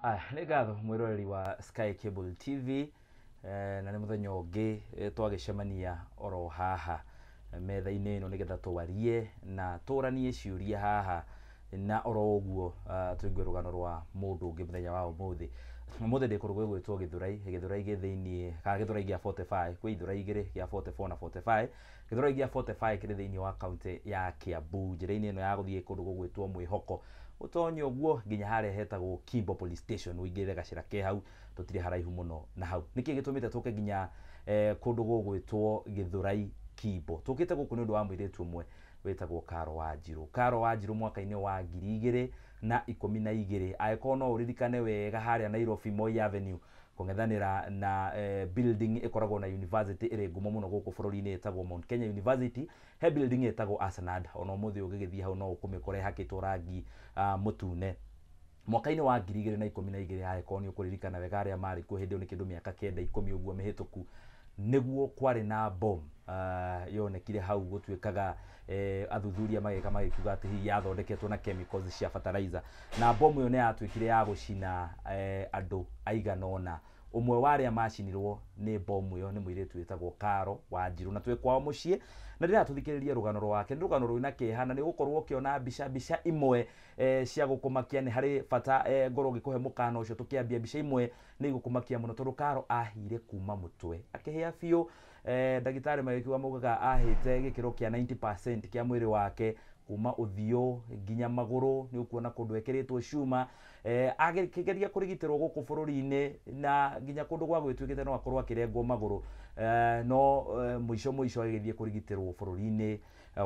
Aya, nĩ ngatho mwĩroreri wa Sky Cable TV, na nĩ mũthenya ũngĩ twagĩcemania oro haha metha-inĩ ĩno nĩgetha twarie na tũranie ciũria haha na oro ũguo tũigue rũgano rwa mũndũ ũngĩ mũthenya wa ũmũthĩ. Ũmũthĩ ndĩ kũndũ gwĩgwĩtwo Gĩthũrai, Gĩthũrai gĩ thĩiniĩ kana Gĩthũrai gĩa 45, kwĩ ithũrai igĩrĩ, gĩa 44 na 45. Gĩthũrai gĩa 45 kĩrĩ thĩiniĩ wa kaũntĩ ya Kiambu, njĩra-inĩ ĩno ya gũthiĩ kũndũ gũgwĩtwo Mwĩhoko. Ũtonye ũguo nginya harĩa hetagwo Kimbo Police Station, ũingĩrĩre gacĩra ke hau, tũtirĩ haraihu mũno na hau. Nĩkĩ gĩtũmĩte tũke nginya kũndũ gũgwĩtwo Gĩthũrai Kimbo? Tũkĩte gũkũ nĩ ũndũ wa mũirĩtu ũmwe wĩtagwo Caro Wanjirũ. Caro Wanjirũ mwaka-inĩ wa 2012, angĩkorwo no ũririkane wega, harĩa Nairobi Moi Avenue kũng'ethanĩra na building ĩkoragwo na university ĩrĩ ngumo mũno gũkũ bũrũri-inĩ ĩtagwo Mount Kenya University, he building ĩtagwo Asnad. Ona ũmũthĩ ũgĩgĩthiĩ hau no ũkũmĩkora ĩhakĩtwo rangi mũtune. Mwaka-inĩ wa 2012, angĩkorwo nĩ ũkũririkana wega, arĩa marĩ kuo hĩndĩ ĩyo nĩ kĩndũ mĩaka 9, 10 ũguo mĩhĩtũku, nĩguo kwarĩ na bomb yonekire hau. Gũtuĩkaga athuthuria magĩka magĩkiuga atĩ hihi yathondeketwo na chemicals cia fertilizer, na bomu ĩyo nĩ yatuĩkire ya gũcina andũ aigana ũna. Ũmwe wa arĩa macinirwo nĩ bomu ĩyo nĩ mũirĩtu wĩtagwo Caro Wanjirũ, na twĩ kwao mũciĩ na ndĩrenda tũthikĩrĩrie rũgano rwake. Nĩ rũgano rwĩna kĩeha na nĩ ũgũkorwo ũkĩona mbica imwe cia gũkũmakia. Nĩ harĩ bata ngorwo ngĩkũhe mũkana ũcio tũkĩambia. Mbica imwe nĩ igũkũmakia mũno tondũ Caro ahire kuma mũtwe akĩhĩa biũ. Ndagĩtarĩ magĩkiuga maugaga ahĩte gĩkĩro kĩa 90% kĩa mwĩrĩ wake, kuma ũthiũ nginya magũrũ. Nĩ ũkuona kũndũ ekĩrĩtwo cuma, agĩkĩgeria kũrigitĩrwo gũkũ bũrũri-inĩ na nginya kũndũ gwa gwĩtuĩkĩte no akorwo akĩrengwo magũrũ, no mũico mũico agĩgĩthiĩ kũrigitĩrwo bũrũri-inĩ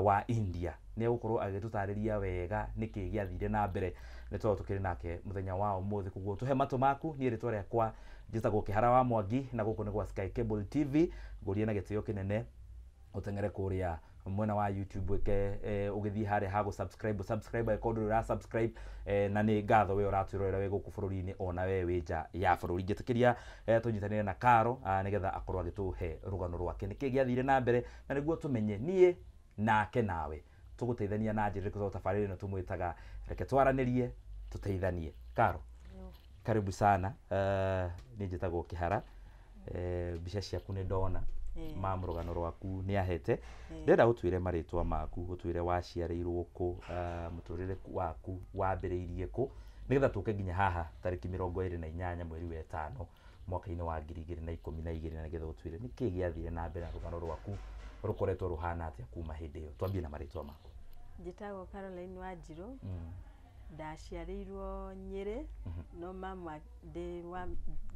wa India. Nĩ egũkorwo agĩtũtarĩria wega nĩkĩ gĩathire na mbere, nĩ tondũ tũkĩrĩ nake mũthenya wa ũmũthĩ. Koguo tũhe matũ maku. Niĩ rĩtwa rĩakwa njĩtagwo Kĩhara wa Mwangi na gũkũ nĩ gwa Sky Cable TV. Ngũrie na gĩtĩo kĩnene ũteng'ere kũrĩa mwena wa YouTube, wĩke ũgĩthiĩ harĩa ha gũ-subscribe, subscribe angĩkorwo ndũrĩ ũra subscribe. Na nĩ ngatho we ũratwĩrorera wĩ gũkũ bũrũri-inĩ ona we wĩ nja ya bũrũri. Njĩtĩkĩria tũnyitanĩre na Caro nĩgetha akorwo agĩtũhe rũgano rwake, nĩkĩ gĩathire na mbere, na nĩguo tũmenye niĩ nake nawe tũgũteithania na njĩra ĩrĩkũ, tondũ tabarĩra ĩno tũmwĩtaga "Reke Twaranĩrie Tũteithanie". Caro, karibu sana. Niĩ njĩtagwo Kĩhara. Mbica ciaku nĩ ndona, ma rũgano rwaku nĩ ahete. Ndĩrenda ũtwĩre marĩtwa maku, ũtwĩre waciarĩirwo kũ, mũtũrĩre waku wambĩrĩirie kũ, nĩgetha tũke nginya haha tarĩki 28 mweri wa ĩtano mwaka-inĩ wa 2012, na nĩgetha ũtwĩre nĩkĩ gĩathire na mbere na rũgano rwaku rũkoretwo rũhana atĩa kuma hĩndĩ ĩyo. Twambie na marĩtwa maku. Njĩtagwo Caroline Wanjirũ. Ndaciarĩirwo Nyĩrĩ, no mama ndĩ wa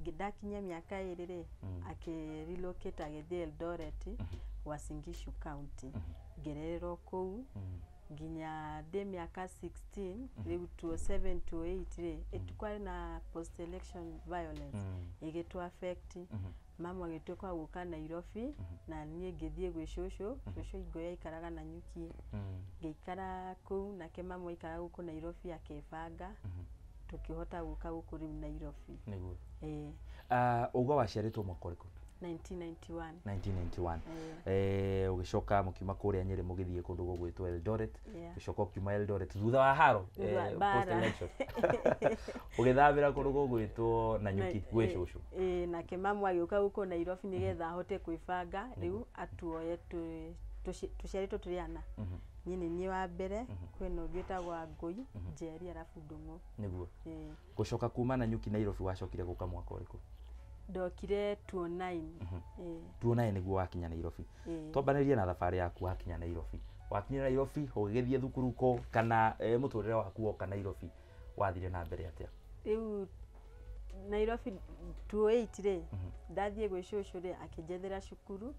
ndakinyia mĩaka 2 rĩ, akĩ relocate agĩthiĩ Eldoret, Uasin Gishu County. Ngĩrererwo kũu nginya ndĩ mĩaka 16. Rĩu 2007, 2008 rĩ, kwarĩ na post election violence ĩgĩtũ affect. Mama agĩtuĩka wa gũka Nairobi na niĩ ngĩthiĩ gwĩ cũcũ. Cũcũ hingo ĩyo aikaraga Nanyuki. Ngĩikara kũu nake. Mama aikaraga gũkũ Nairobi, akĩbanga tũkĩhota gũka gũkũ rĩu Nairobi. Nĩguo. Ĩĩ. Uga waciarĩtwo mwaka ũrĩkũ? 1991. 1991. Ĩĩ. Ũgĩcoka mũkiuma kũrĩa Nyĩrĩ mũgĩthiĩ kũndũ gũgwĩtwo Eldoret. Yeah. Ũgĩcoka ũkiuma Eldoret thutha wa haro, Thutha wa mbara. post election, ũgĩthamĩra kũndũ gũgwĩtwo Nanyuki gwĩ cũcũ. Ĩĩ, nake mamu agĩũka gũkũ Nairobi nĩgetha ahote kwĩbanga rĩu atuoye. Tũciarĩtwo tũrĩ ana. Niĩ nĩ niĩ wa mbere, kwĩna ũngĩ wĩtagwo Wangũi, Njeri, arabu Ndũng'ũ. Nĩguo. Ĩĩ. Gũcoka kuma Nanyuki Nairobi, wacokire gũka mwaka ũrĩkũ? Ndokire 2009. Ĩĩ. 2009 nĩguo wakinya Nairobi? Ĩĩ. Twambanĩrie na thabarĩ yaku wakinya Nairobi. Wakinya Nairobi ũgĩgĩthiĩ thukuru kũ, kana mũtũrĩre waku woka Nairobi wathire na mbere atĩa? Rĩu Nairobi 2008 rĩ, ndathiĩ gwĩ cũcũ rĩ, akĩnjethera cukuru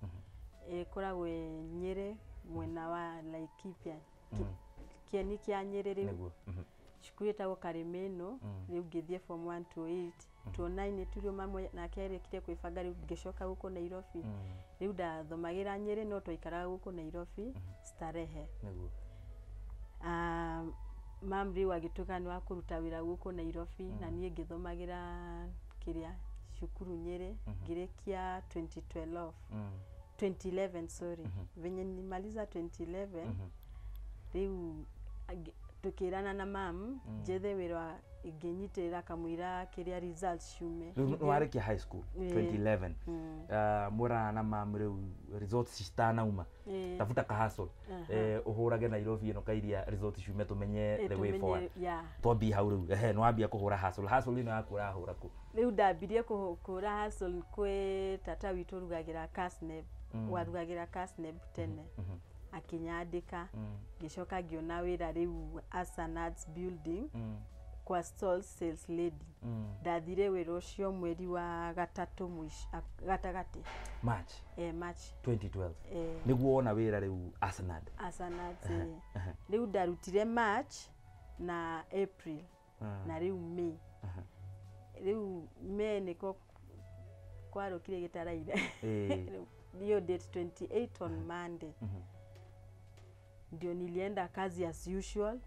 ĩkoragwo ĩ Nyĩrĩ, mwena wa Laikipia, kĩeni kĩa Nyĩrĩ rĩu. Nĩguo. Cukuru ĩtagwo Karimeno. Rĩu ngĩthiĩ form 1 2008. 2009 turio mamwe nake arĩkire kwĩbanga, rĩu ngĩcoka gũkũ Nairobi. Rĩu ndathomagĩra Nyĩrĩ no twaikaraga gũkũ Nairobi Starehe. Nĩguo. Ah, mam rĩu agĩtuĩka nĩ wa kũruta wĩra gũkũ Nairobi na niĩ ngĩthomagĩra kĩrĩa cukuru Nyĩrĩ, ngĩrĩkia 2012, 2011, sorry. Venye nilimaliza 2011, rĩu Tukĩrana na mam njethe wĩra ingĩnyitĩrĩra kamũira kĩrĩa results ciume. Rĩu nĩwarĩkia high school 2011, mwerana na mam rĩu results citanauma, tafuta ka hustle, ũhũrage Nairobi ĩno kairia results ciume tũmenye the way forward. Twambie hau rĩu, ehe, nĩwambia kũhũra hustle. Hustle ĩno yaku ũrahũra kũ? Rĩu ndambirie kũhũra hustle kwĩ tata witũ ũrugagĩra Kasneb, warugagĩra Kasneb tene, akinyandĩka. Ngĩcoka ngĩona wĩra rĩu Asanats building kwa stall sales lady. Ndathire wĩra ũcio mweri wa gatatũ mũico gatagatĩ, March. March 2012 nĩguo wona wĩra rĩu Asanad. Asanats. Rĩu ndarutire March na April na rĩu May. Rĩu May nĩko kwarũkire gĩtaraire. Rĩu hiyo date 28 on Monday ndio nilienda kazi as usual.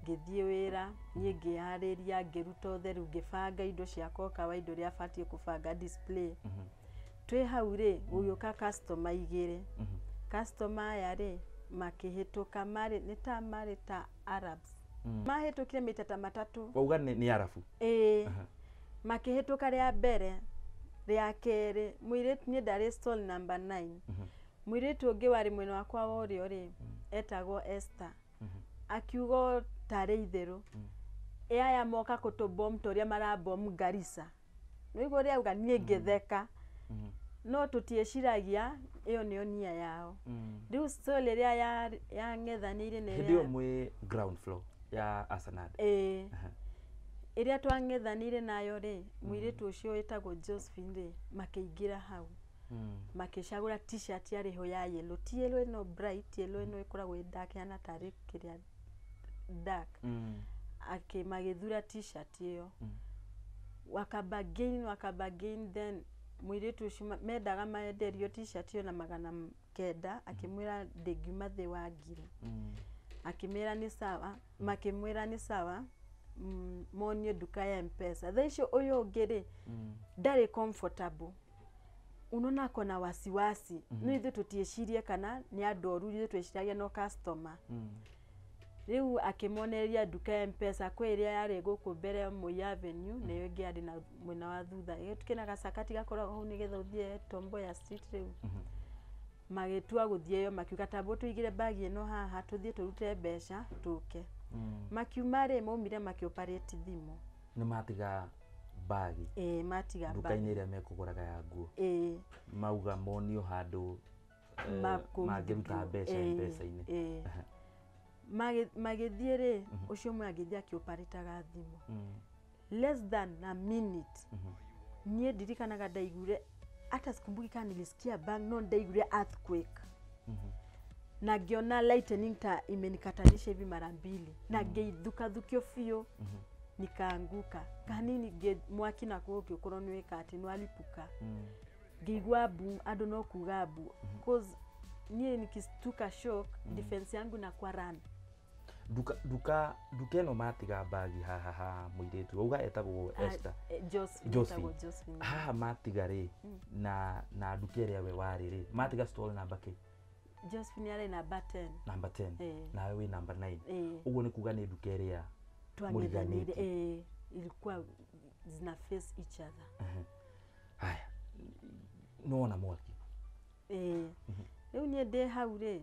Ngĩthiĩ wĩra, niĩ ngĩharĩria, ngĩruta ũtheru, ngĩbanga indo ciakwa kawaida ũrĩa batiĩ kũbanga display. Twĩ hau rĩ, gũgĩũka customer igĩrĩ. Customer aya rĩ, makĩhĩtũka, marĩ nĩ ta marĩ ta Arabs, mahĩtũkire mita ta matatũ. Wauga nĩ arabu? Ĩĩ, makĩhĩtũka rĩa mbere, rĩa kerĩ, mũirĩtu, niĩ ndarĩ stall number 9, mũirĩtu ũngĩ warĩ mwena wakwa wa ũrĩo rĩ, etagwo Esther, akiuga o tarĩ itherũ, ĩ aya moka kũtũbom ta ũrĩa marabom Garissa. Nĩguo ũrĩa auga, niĩ ngĩtheka, no tũtieciragia ĩyo nĩyo nia yao. Rĩu stall ĩrĩa yang'ethanĩire na Hĩndĩ ĩyo ĩrĩa mwĩ ground floor ya Asanad? Ĩĩ, ĩrĩa twang'ethanĩire nayo rĩ, mũirĩtu ũcio wĩtagwo Josephine rĩ, makĩingĩra hau, makĩcagũra t-shirt yarĩ ho ya yellow, ti yellow ĩno bright, yellow ĩno ĩkoragwo ĩ dark, ĩhana tarĩ kĩrĩa dark. Akĩ magĩthura t-shirt ĩyo, wakabagain wakabagain, then mũirĩtu ũcio mendaga menderio t-shirt ĩyo na 900, akĩmwĩra ndĩngiuma thĩ wa 1000. Akĩmwĩra nĩ sawa, makĩmwĩra nĩ sawa, monio nduka ya Mpesa. Thaa icio ũyũ ũngĩ rĩ, ndarĩ comfortable, unaona ako na wasiwasi. No ithuĩ tũtiĩcirie kana nĩ andũ oru, ithuĩ twĩciragia no customer. Rĩu akĩmonereria nduka ya Mpesa kwĩ ĩrĩa yarĩ gũkũ mbere Moi Avenue, na ĩyo ĩngĩ yarĩ na mwena wa thutha, kĩna gacakati gakoragwo hau nĩgetha ũthiĩ Tomboya Street. Rĩu magĩtua gũthiĩ ĩyo, makiuga tambo tũigĩre bagi ĩno haha, tũthiĩ tũrute mbeca tũke. Makiuma rĩ, maumire makĩoperate thimũ. Nĩ matiga bagi? Ĩĩ, matiga. Nduka-inĩ ĩrĩa mekũgũraga ya nguo? Ĩĩ. Mauga monio handũ mangĩruta mbeca Mpesa-inĩ. Ĩĩ. Magĩthiĩ rĩ, ũcio ũmwe agĩthiĩ akĩoparĩtaga thimũ. Less than a minute, niĩ ndirikanaga ndaiguire, hata sikumbuki kama nilisikia bang, no ndaiguire earthquake na ngĩona lightning ta imenikatanisha hivi mara mbili, na ngĩithukathukio biũ, nikaanguka kanini, mwaki nakuo ũgĩkorwo nĩ wĩka atĩ nĩwalipuka. Ngĩigua mbu, andũ no kuga mbu, cause niĩ nikistuka shock, defense yangu inakuwa run. Nduka ĩno matiga bagi haha ha mũirĩtu wauga etagwo Esther? Josephine. Josephine. Etagwo Josephine. Haha matiga rĩ, na nduka ĩrĩa we warĩ rĩ, matiga stall number kĩ? Josephine yarĩ namba 10. Namba 10? Ĩĩ. Nawe wĩ namba 9? Ĩĩ. Ũguo nĩ kuga nĩ nduka ĩrĩa Twang'ethanĩire. mũriganĩtie. Ĩĩ, ilikuwa zina face each other. Haya, nĩwona mwaki? Ĩĩ. Rĩu niĩ ndĩ hau rĩ,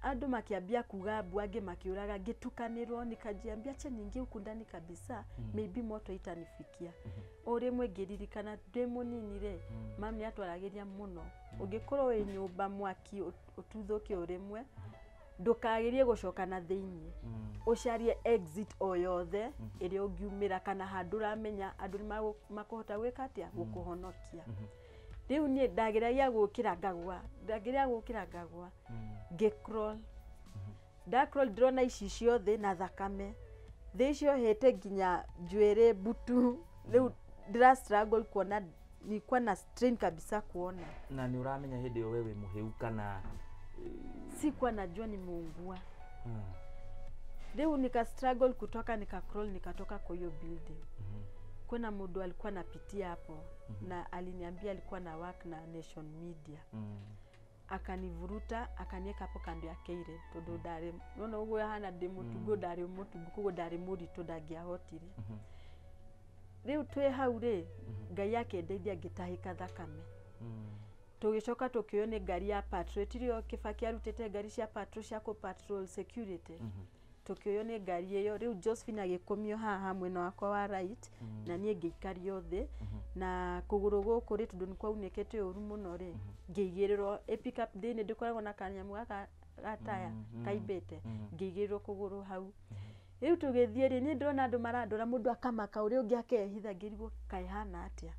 andũ makĩambia kuga mbu, angĩ makĩũraga, ngĩtukanĩrwo, nikajiambia acha niingie huku ndani kabisa, maybe moto itanifikia. O rĩmwe ngĩririkana ndĩ mũnini rĩ, mami nĩ atwaragĩria mũno, ũngĩkorwo wĩ nyũmba mwaki ũtuthũke o rĩmwe, ndũkagerie gũcoka na thĩiniĩ, ũcarie exit o yothe ĩrĩa ũngiumĩra, kana handũ ũramenya andũ nĩ makũhota gwĩka atĩa, gũkũhonokia. Rĩu niĩ ndageragia gũkĩra ngagwa, ndageragia gũkĩra ngagwa, ngĩ-crawl, nda-crawl, ndĩrona ici ciothe na thakame thĩ icio hĩte nginya njuĩrĩ mbutu. Rĩu ndĩra struggle kuona, nilikuwa na strain kabisa kuona. Na nĩ ũramenya hĩndĩ ĩyo we wĩ mũhĩu kana? Sikuwa najua nimeungua. Rĩu nika struggle kutoka, nika crawl, nikatoka kwa hiyo building. Kuna mũndũ alikuwa napitia hapo na aliniambia alikuwa na work na Nation Media. Akanivuruta akanieka hapo kando ya keire tondu ndari nona uguo hana ndi mutungu ndari mutungu koguo ndari muritu ndangiahotire. Riu twi hau ri Ngai akindeithia ngitahika thakame. Tugicoka tukioyo ni ngari ya patrol tirio Kibaki arutite ngari cia patrol cia ku patrol security. Tukioyo ni ngari iyo riu Josephine agikomio haha mwena wakwa wa right na nie ngiikario thi na kuguru guku ri tondu ni kwaunĩkĩte ũru mũno ri ngĩigĩrĩrwo ĩ pick up thĩinĩ ndĩkoragwo na kanyamũ gaka gataya kaimbĩte ngĩigĩrĩrwo kũgũrũ hau. Rĩu tũgĩthiĩ rĩ niĩ ndĩrona andũ marandora mũndũ akamaka ũrĩa ũngĩ akehitha ngĩrigwo kaĩ hana atĩa.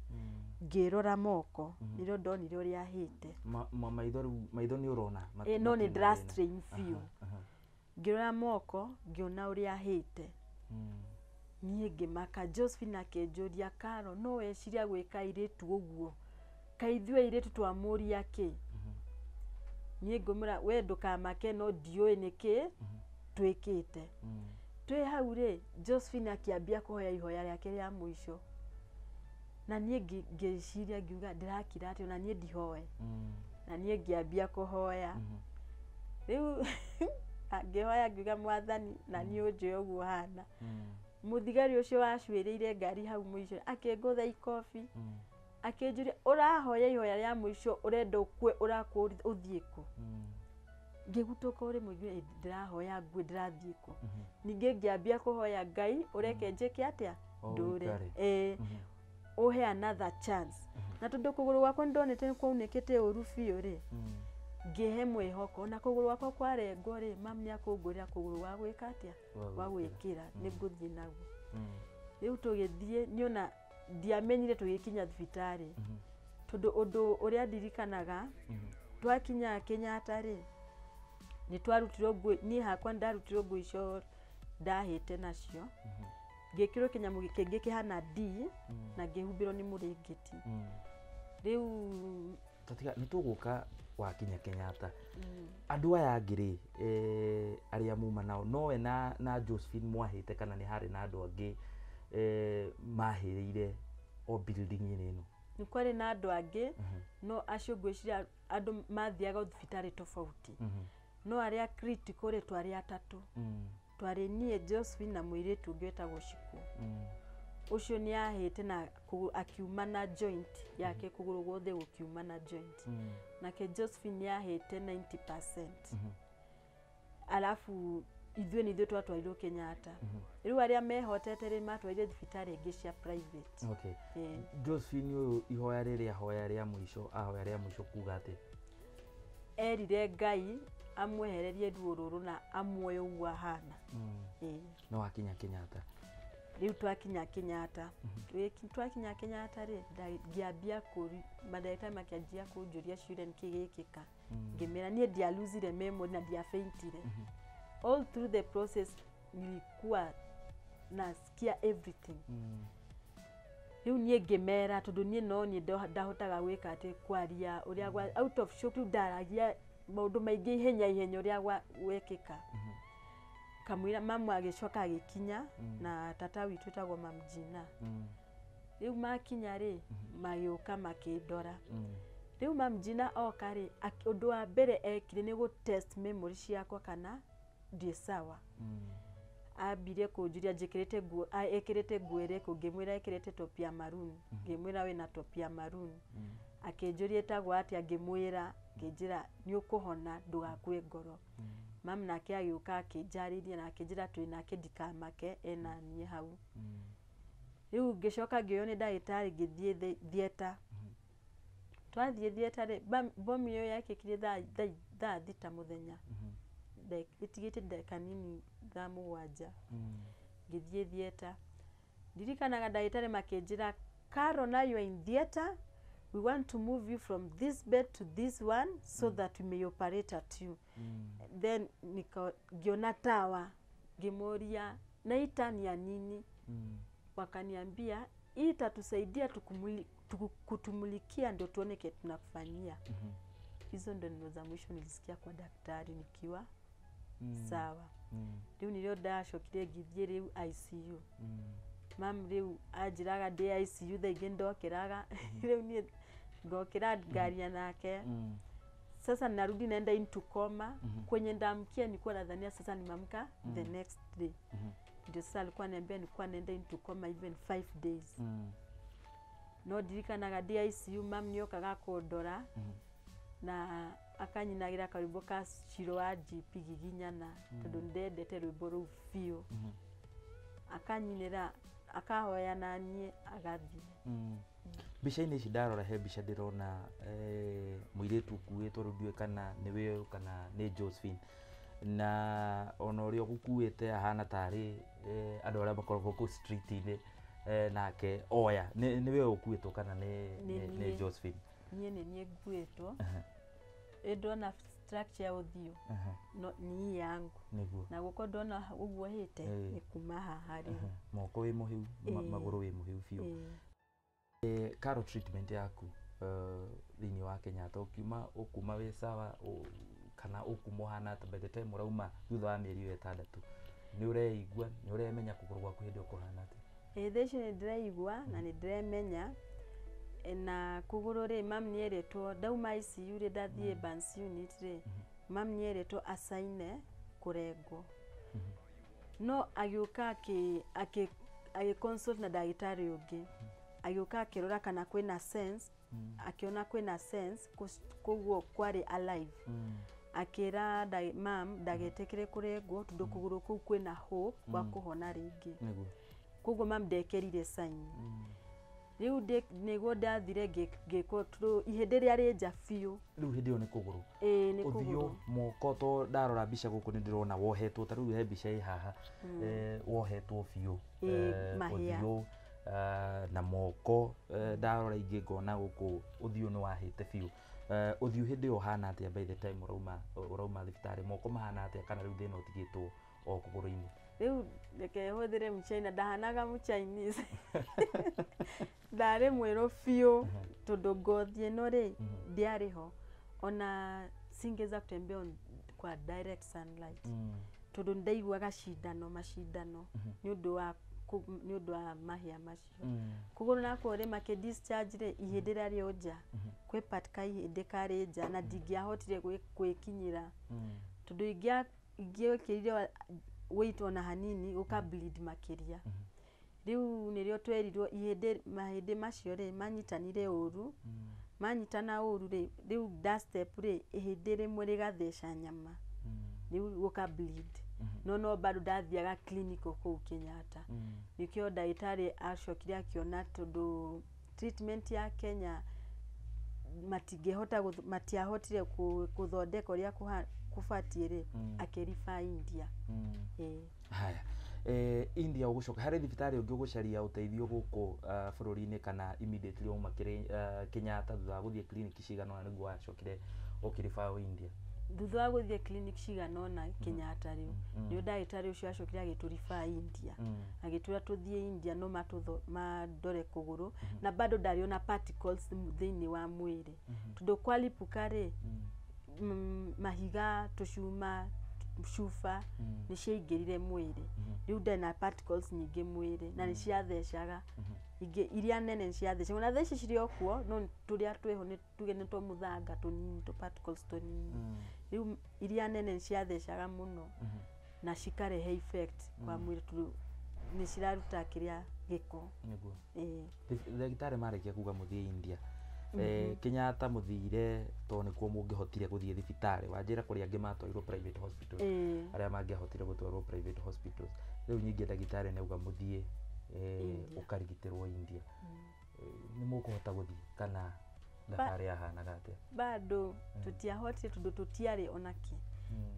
Ngĩrora moko nĩrĩo ndonire ũrĩa ahĩte. Maitho rĩu maitho nĩ ũrona no nĩ ndĩra strain biũ. Ngĩrora moko ngĩona ũrĩa ahĩte. Niĩ ngĩmaka Josephine akĩnjũria Karo no weciria gwĩka airĩtu ũguo kaĩ ithuĩ airĩtu twamũria kĩ. Niĩ ngũmwĩra we ndũkamake no ndiũĩ nĩkĩ twĩkĩte. Twĩ hau rĩ Josephine akĩambia kũhoya ihoya rĩake rĩa mũico na niĩ ngĩciria ngiuga ndĩrakira atĩa na niĩ ndihoe. Na niĩ ngĩambia kũhoya rĩu ngĩhoya ngiuga Mwathani na niĩ ũnjũĩ ũguo hana. Mũthigari ũcio wacuĩrĩire ngari hau mũico akĩngũtha ikobi akĩnjũria ũrahoya ihoya rĩa mũico ũrenda ũkue ũrakwo ũthiĩ kũ. Ngĩgutũka ũrĩ mũingĩ ndĩrahoya ngue ndĩrathiĩ kũ. Ningĩ ngĩambia kũhoya Ngai ũreke njĩke atĩa ndũre ũhe another chance. Na tondũ kũgũrũ gwakwa nĩndonete nĩkwaunĩkĩte ũru biũ rĩ ngĩhe mwĩhoko na kũgũrũ gwakwa kwarengwo rĩ mami nĩakũngũrĩra kũgũrũ gwa gwĩka atĩa gwa gwĩkĩra nĩngũthiĩ naguo. Rĩu tũgĩthiĩ niona ndiamenyire tũgĩkinya thibitarĩ tondũ ũndũ ũrĩa ndirikanaga twakinya Kenyatta rĩ nĩ twarutirwo nguo niĩ hakwa nĩndarutirwo nguo icio ndahĩte nacio ngĩkĩrwo kĩnyamũ kĩngĩ kĩhana D na ngĩhumbĩrwo nĩ mũrĩngĩti. Rĩu tatiga nĩ tũgũka wakinya Kenyatta andũ aya angĩ rĩ arĩa muma nao nowe na Josephine mwahĩte kana nĩ harĩ na andũ angĩ mahĩrĩire o building-inĩ ĩno? Nĩ kwarĩ na andũ angĩ no acio ngwĩciria andũ mathiaga thibitarĩ tofauti no arĩa critical rĩ twarĩ atatũ. Twarĩ niĩ Josephine na mũirĩtu ũngĩ wetagwo Shiko. Ũcio nĩ ahĩte na akiuma na joint yake kũgũrũ guothe gũkiuma na joint. Nake Josephine nĩ ahĩte 90%. Alafu ithuĩ nĩ ithuĩ twatwarirwo Kenyatta. Rĩu arĩa mehotete rĩ matwarire thibitarĩ ingĩ cia private. Okay. Josephine ũyũ ihoya rĩrĩa ahoya rĩa mũico ahoya rĩa mũico kuga atĩa? Erire Ngai amwehererie ruo rũrũ na amuoye ũguo ahana. No wakinya Kenyatta? Rĩu twakinya Kenyatta. Twakinya Kenyatta rĩ ngĩambia kũri mandagĩtarĩ makĩanjia kũnjũria ciũria nĩkĩ gĩkĩka. Ngĩmera niĩ ndialuzire memory na ndiafaintire. All through the process nilikuwa nasikia everything. Rĩu niĩ ngĩmera tondũ niĩ no niĩ ndahotaga gwĩka atĩ kwaria ũrĩa out of shock rĩu ndaragia maũndũ maingĩ ihenya ihenya ũrĩa gwekĩka. Kamũira mamu agĩcoka agĩkinya na tata witũ wĩtagwo Mam Gina. Rĩu makinya rĩ magĩũka makĩndora. Rĩu Mam Gina oka rĩ ũndũ wa mbere ekire nĩ gũ test memory ciakwa kana ndĩ sawa. Ambirie kũnjũria njĩkĩrĩte nguo ekĩrĩte nguo ĩrĩkũ ngĩmwĩra ekĩrĩte top ya maroon ngĩmwĩra wĩna top ya maroon. Akĩnjũria ĩtagwo atĩa ngĩmwĩra akĩnjĩra nĩ ũkũhona ndũgakue ngoro. Mam nake agĩũka akĩnjarĩria na akĩnjĩra twĩ nake ndikamake ena niĩ hau. Rĩu ngĩcoka ngĩoywo nĩ ndagĩtarĩ ngĩthiĩ theatre. Twathiĩ theatre rĩ bomu ĩyo yekĩkire thaa thita mũthenya ĩtigĩte ndagĩka nini thaa mũgwanja. Ngĩthiĩ theatre. Ndirikanaga ndagĩtarĩ makĩnjĩra Carol, now you are in theatre. We want to move you from this bed to this one so that we may operate at you. Then ngiona tawa ngĩmũria na hii taa ni ya nini? Wakaniambia hii itatusaidia kutumulikia ndio tuone kile tunakufanyia. Hizo ndo neno za mwisho nilisikia kwa daktari nikiwa sawa. Rĩu nĩrĩo ndacokire ngĩthiĩ rĩu ICU. Mam rĩu anjĩraga ndĩ ICU thaa ingĩ ndokĩraga rĩu niĩ ngokĩra ngaria nake. Sasa narudi naenda into coma. Kwenye ndaamkia nilikuwa nadhania sasa nimeamka the next day. Ndio sasa alikuwa ananiambia nilikuwa naenda into coma even 5 days. No ndirikanaga ndĩ ICU mam nĩokaga kũndora na akanyinagĩra karwĩmbo ka Shiro wa GP Giginyana tondũ nĩndendete rwĩmbo rũu biũ. Akanyinĩra akahoya na niĩ agathiĩ. Mbica-inĩ ici ndarora he mbica ndĩrona mũirĩtu ũkuĩtwo rĩu ndiũĩ kana nĩwe kana nĩ Josephine, na ona ũrĩa ũgũkuĩte ahana tarĩ andũ arĩa makoragwo kũu street-inĩ, nake oya nĩwe ũkuĩtwo kana nĩ Josephine? Niĩ nĩ niĩ nguĩtwo. Ĩ ndona structure ya ũthiũ no ni yangu. Nĩguo. Na guoko ndona ũguo hĩte nĩ kuma haha rĩu. Moko wĩ mũhĩu, magũrũ wĩ mũhĩu biũ. Karo treatment yaku thĩinĩ wa Kenyatta ũkiuma ũkuma wĩ sawa kana ũkuma ũhana atĩa by the time ũrauma thutha wa mĩeri ĩyo 6? Nĩ ũreigua, nĩ ũremenya kũgũrũ gwaku hĩndĩ ĩyo kũhana atĩa? Ĩĩ thaa ici nĩ ndĩreigua na nĩ ndĩremenya. Na kũgũrũ rĩ mam nĩerĩtwo ndauma ICU rĩ ndathiĩ burns unit rĩ mam nĩerĩtwo acaine kũrengwo. No agĩũka agĩ consult na ndagĩtarĩ ũngĩ. Agĩũka akĩrora kana kwĩna sense, akĩona kwĩna sense koguo kwarĩ alive. Akĩra mam ndagetĩkĩre kũrengwo tondũ kũgũrũ kũu kwĩna hope gwa kũhona rĩngĩ. Koguo mam ndekĩrire sign. Rĩu nĩguo ndathire ngĩkwo tondũ ihĩndĩ rĩarĩ nja biũ. Rĩu hĩndĩ ĩyo nĩ kũgũrũ? Ĩĩ nĩ kũgũrũ. Ũthiũ moko to ndarora mbica gũkũ nĩ ndĩrona wohetwo, ta rĩu he mbica ĩ haha wohetwo biũ. Mahĩa. Ũthiũ na moko ndarora ingĩ ngona gũkũ ũthiũ nĩ wahĩte biũ. Ũthiũ hĩndĩ ĩyo ũhana atĩa by the time ũrauma thibitarĩ? Moko mahana atĩa kana rĩu thĩna ũtigĩtwo o kũgũrũ-inĩ? Rĩu reke hũthĩre mũchaina, ndahanaga mũchinese. Ndarĩ mwerũ biũ tondũ ngothi ĩno rĩ ndĩarĩ ho. Ona singeweza kutembea kwa direct sunlight tondũ nĩndaiguaga cindano macindano nĩ ũndũ wa mahĩa macio. Kũgũrũ nakuo rĩ makĩ discharge rĩ ihĩndĩ rĩarĩ o nja. Kwĩ part ka ihĩndĩ karĩ nja na ndingĩahotire gwĩkinyĩra tondũ ingĩekĩrire weight ona hanini gũka bleed makĩria. Rĩu nĩrĩo twerirwo ihĩndĩ mahĩndĩ macio rĩ manyitanire ũru. Manyitana ũru rĩ rĩu nda step rĩ ihĩndĩ rĩmwe rĩgatheca nyama. Rĩu gũka bleed. No bado ndathiaga clinic kũu Kenyatta. Nĩkĩo ndagĩtarĩ acokire akĩona tondũ treatment ya Kenya matingĩhota matiahotire gũthondeka ũrĩa kũbatiĩ rĩ akĩriba India. Haya. India ũgũcoka harĩ thibitarĩ ũngĩ ũgũcaria ũteithio gũkũ bũrũri-inĩ kana immediately wauma Kenyatta thutha wa gũthiĩ clinic cigana ũna nĩguo wacokire ũkĩriba India? Thutha wa gũthiĩ clinic cigana ũna Kenyatta rĩu nĩo ndagĩtarĩ ũcio acokire agĩtũriba India. Agĩtwĩra tũthiĩ India no mandore kũgũrũ na bado ndarĩ ona particles thĩinĩ wa mwĩrĩ tondũ kwalipuka rĩ mahiga tũcuma cuba nĩ ciaingĩrire mwĩrĩ. Rĩu ndarĩ na particles nyingĩ mwĩrĩ na nĩ ciathecaga. Ingĩ iria nene nĩ ciathecaga na thaa ici cirĩ o kuo no tũrĩa twĩho nĩ tuge nĩ tũmũthanga tũnini tũ particles tũnini. Rĩu iria nene nĩ ciathecaga mũno na cikarehe effect kwa mwĩrĩ tondũ nĩ ciraruta kĩrĩa gĩko. Nĩguo. Ndagĩtarĩ marĩkia kuga mũthiĩ India. Kenyatta mũthire tondũ nĩkuo mũngĩhotire gũthiĩ thibitarĩ. Wanjĩra kũrĩa angĩ matwarirwo private hospitals. Arĩa mangĩahotire gũtwarwo private hospitals. Rĩu ningĩ ndagĩtarĩ nĩauga mũthiĩ ũkarigitĩrwo India. Nĩ mũkũhota gũthiĩ kana thabarĩ yahanaga atĩa? Bado tũtiahotire tondũ tũtiarĩ onakĩ.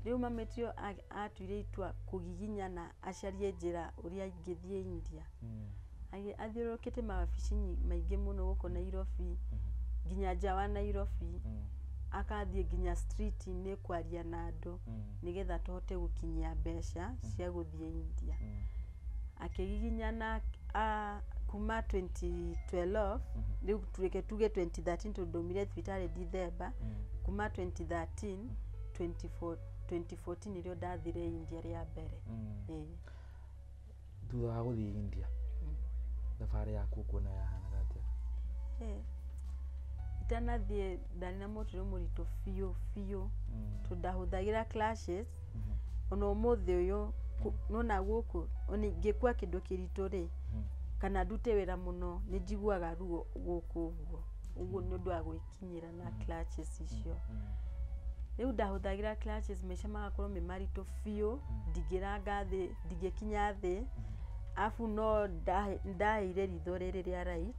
Rĩu mametio atuire itua kũgiginyana acarie njĩra ũrĩa ingĩthiĩ India. Athiũrũrũkĩte mawabici maingĩ mũno gũkũ Nairobi nginya nja wa Nairobi. Akathiĩ nginya street-inĩ kwaria na andũ nĩgetha tũhote gũkinyia mbeca cia gũthiĩ India. Akĩgiginyana kuma 2012 rĩu reke tuge 2013 tondũ ndaumire thibitarĩ Dithemba. Kuma 2013 2014 nĩrĩo ndathire India rĩa mbere. Thutha wa gũthiĩ India thabarĩ yaku ũkuona yahanaga atĩa? Itanathiĩ ndarĩ na mũtũrĩre mũritũ biũ biũ, tondũ ndahũthagĩra clashes. Ona ũmũthĩ ũyũ nona gũkũ ona ingĩkua kĩndũ kĩritũ rĩ, kana ndute wĩra mũno, nĩ njiguaga ruo gũkũ ũguo. Ũguo nĩ ũndũ wa gwĩkinyĩra na clutches icio. Rĩu ndahũthagĩra clutches, maica magakorwo me maritũ biũ, ndingĩranga thĩ, ndingĩkinya thĩ. Arabu no ndaheire ritho rĩrĩ rĩa right.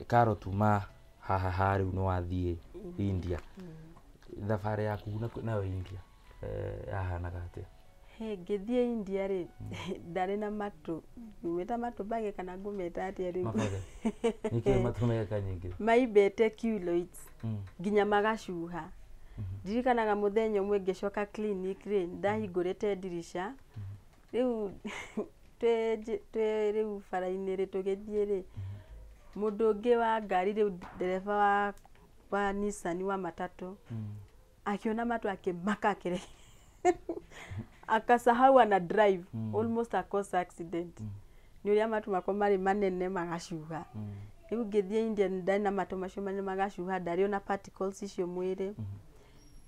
Karo tuma haha ha rĩu nĩ wathiĩ India. Thabarĩ yaku nayo India yahanaga atĩa? Hĩ, ngĩthiĩ India rĩ, ndarĩ na matũ, ngũmeta matũ bage kana ngũmeta atĩa rĩu? Mabage. Nĩkĩĩ matũ meka nyingĩ? Maimbĩte keloids nginya magacuha. Ndirikanaga mũthenya ũmwe ngĩcoka clinic rĩ, ndahingũrĩte ndirica, rĩu twĩ rĩu bara-inĩ rĩ, tũgĩthiĩ rĩ, mũndũ ũngĩ wa ngari rĩu ndereba wa Nissan wa matatũ, akiona matũ akĩmaka akĩre akasahau ana drive, almost a cause accident. Nĩ ũrĩa matũ makwa marĩ manene magacuha. Rĩu ngĩthiĩ India ndarĩ na matũ macio manene magacuha, ndarĩ ona particles icio mwĩrĩ.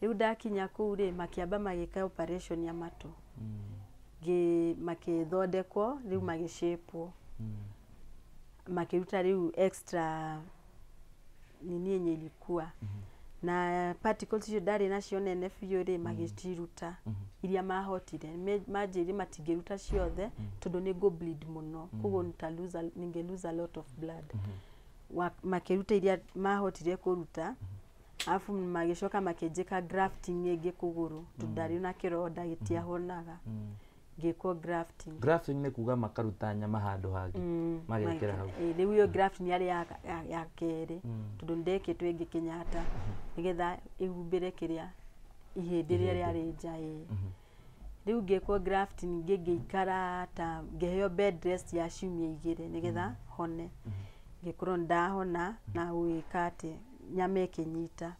Rĩu ndakinya kũu rĩ, makĩamba magĩka operation ya matũ. Makĩthondekwo, rĩu magĩcĩpwo. Makĩruta rĩu extra nini yenye ilikuwa. Na particles icio ndarĩ nacio nene biũ rĩ, magĩciruta iria mahotire. Manjĩrire matingĩruta ciothe tondũ nĩ ngũ bleed mũno, koguo ninge lose a lot of blood. Makĩruta iria mahotire kũruta, arabu magĩcoka makĩnjĩka grafting ĩngĩ kũgũrũ, tondũ ndarĩ na kĩronda gĩtiahonaga. Ngĩkwo grafting. Grafting nĩ kuga makaruta nyama handũ hangĩ, magekĩra hau. Rĩu ĩyo grafting yarĩ ya kerĩ, tondũ nĩndekĩtwo ĩngĩ Kenyatta nĩgetha ĩhumbĩre kĩrĩa ihĩndĩ rĩrĩa rĩarĩ nja. Ĩĩ. Rĩu ngĩkwo grafting ngĩikara ta ngĩheo bed rest ya ciumia 2 nĩgetha hone. Ngĩkorwo nĩndahona na gwĩka atĩ nyama ĩkĩnyita.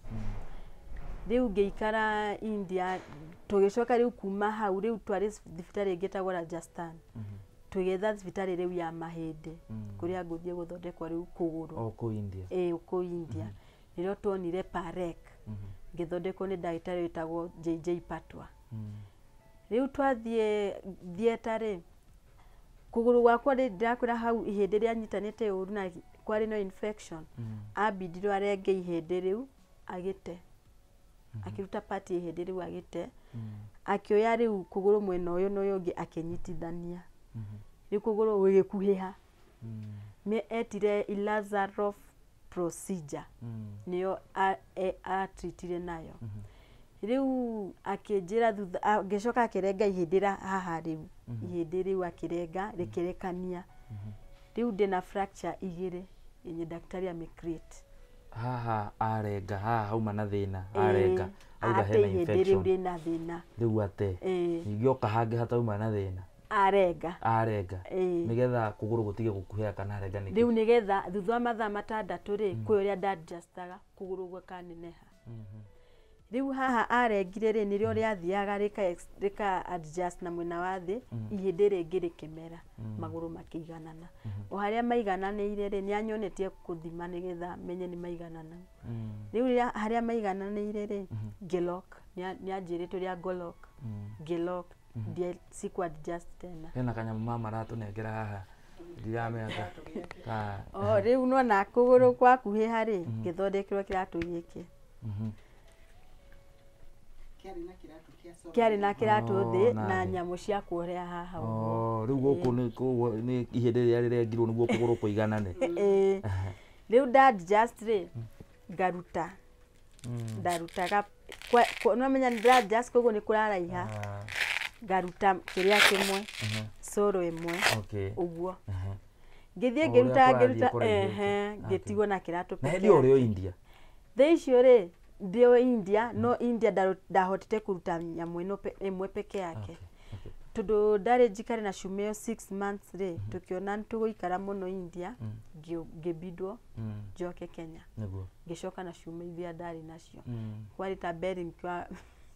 Rĩu ngĩikara India, tũgĩcoka rĩu kuma hau rĩu twarĩ thibitarĩ ĩngĩ ĩtagwo Rajasthan. Tũgĩetha thibitarĩ rĩu ya mahĩndĩ, kũrĩa ngũthiĩ gũthondekwo rĩu kũgũrũ. O kũu India. Ĩĩ, kũu India. Nĩrĩo tuonire Parek. Ngĩthondekwo nĩ ndagĩtarĩ wĩtagwo JJ Patwa. Rĩu twathiĩ theatre rĩ, kũgũrũ gwakwa rĩ, ndĩrakwĩra hau ihĩndĩ rĩanyitanĩte ũru na kwarĩ na infection. Ambindirwo arenge ihĩndĩ rĩu agĩte. Akĩruta part ya ihĩndĩ rĩu agĩte. Akĩoya rĩu kũgũrũ mwena ũyũ na ũyũ ũngĩ akĩnyitithania. Rĩu kũgũrũ gũgĩkuhĩha. Nĩ etire Ilizarov procedure. Nĩyo atreatire nayo. Rĩu akĩnjĩra thutha, ngĩcoka akĩrenga ihĩndĩ rĩa haha rĩu. Ihĩndĩ rĩu akĩrenga rĩkĩrekania. Rĩu ndĩna fracture 2 yenye daktari ame create. Haha arenga, haha hauma na thĩna, arenga, auga ate hena ihĩndĩ rĩu infection. rĩna thĩna. Rĩu ate. Ningĩ oka hangĩ hatauma na thĩna. Arenga. Arenga. Nĩgetha kũgũrũ gũtige gũkuhĩha kana arenga nĩkĩ? Rĩu nĩgetha thutha wa mathaa 6 rĩ, kwĩ ũrĩa ndadjustaga kũgũrũ gũkaneneha. Rĩu haha arengire rĩ, nĩrĩo rĩathiaga rĩka adjust na mwena wa thĩ, ihĩndĩ rĩngĩ rĩkĩmera, magũrũ makĩiganana. O harĩa maigananĩire rĩ, nĩanyonetie kũthima nĩgetha menye nĩ maiganana. Rĩu rĩrĩa harĩa maigananĩire rĩ, ngĩlock, nĩanjĩrĩte ũrĩa ngũlock, ngĩlock, siku adjust tena. Hena kanyamũ mama aratũnengera haha, ndiramenya ka O rĩu nona kũgũrũ gwakuhĩha rĩ, ngĩthondekerwo kĩratũ gĩkĩ. Kĩarĩ na kĩratũ thĩ na nyamũ cia kuohera haha ũguo. Rĩu gũkũ nĩ ihĩndĩ rĩrĩa rĩrengirwo nĩguo kũgũrũ kũiganane. Rĩu nda adjust rĩ, ngaruta. Ndarutaga, nĩwamenya nĩ ndĩra adjust koguo nĩ kũraraiha. Ngaruta kĩrĩa kĩmwe, soro ĩmwe, ũguo. Ngĩthiĩ ngĩruta, ngĩruta, ngĩtigwo na kĩratũ Na hĩndĩ ĩyo ũrĩ o India? Thaa icio rĩ, ndĩ o India, no India ndahotete kũruta nyamũ ĩno ĩmwe peke yake. Tondũ ndarĩ njikare na ciumia ĩyo 6 months rĩ, tũkĩona nĩ tũgũikara mũno India, ngĩbindwo njoke Kenya. Ngĩcoka na ciumia iria ndarĩ nacio. Kwarĩ ta bearing kwa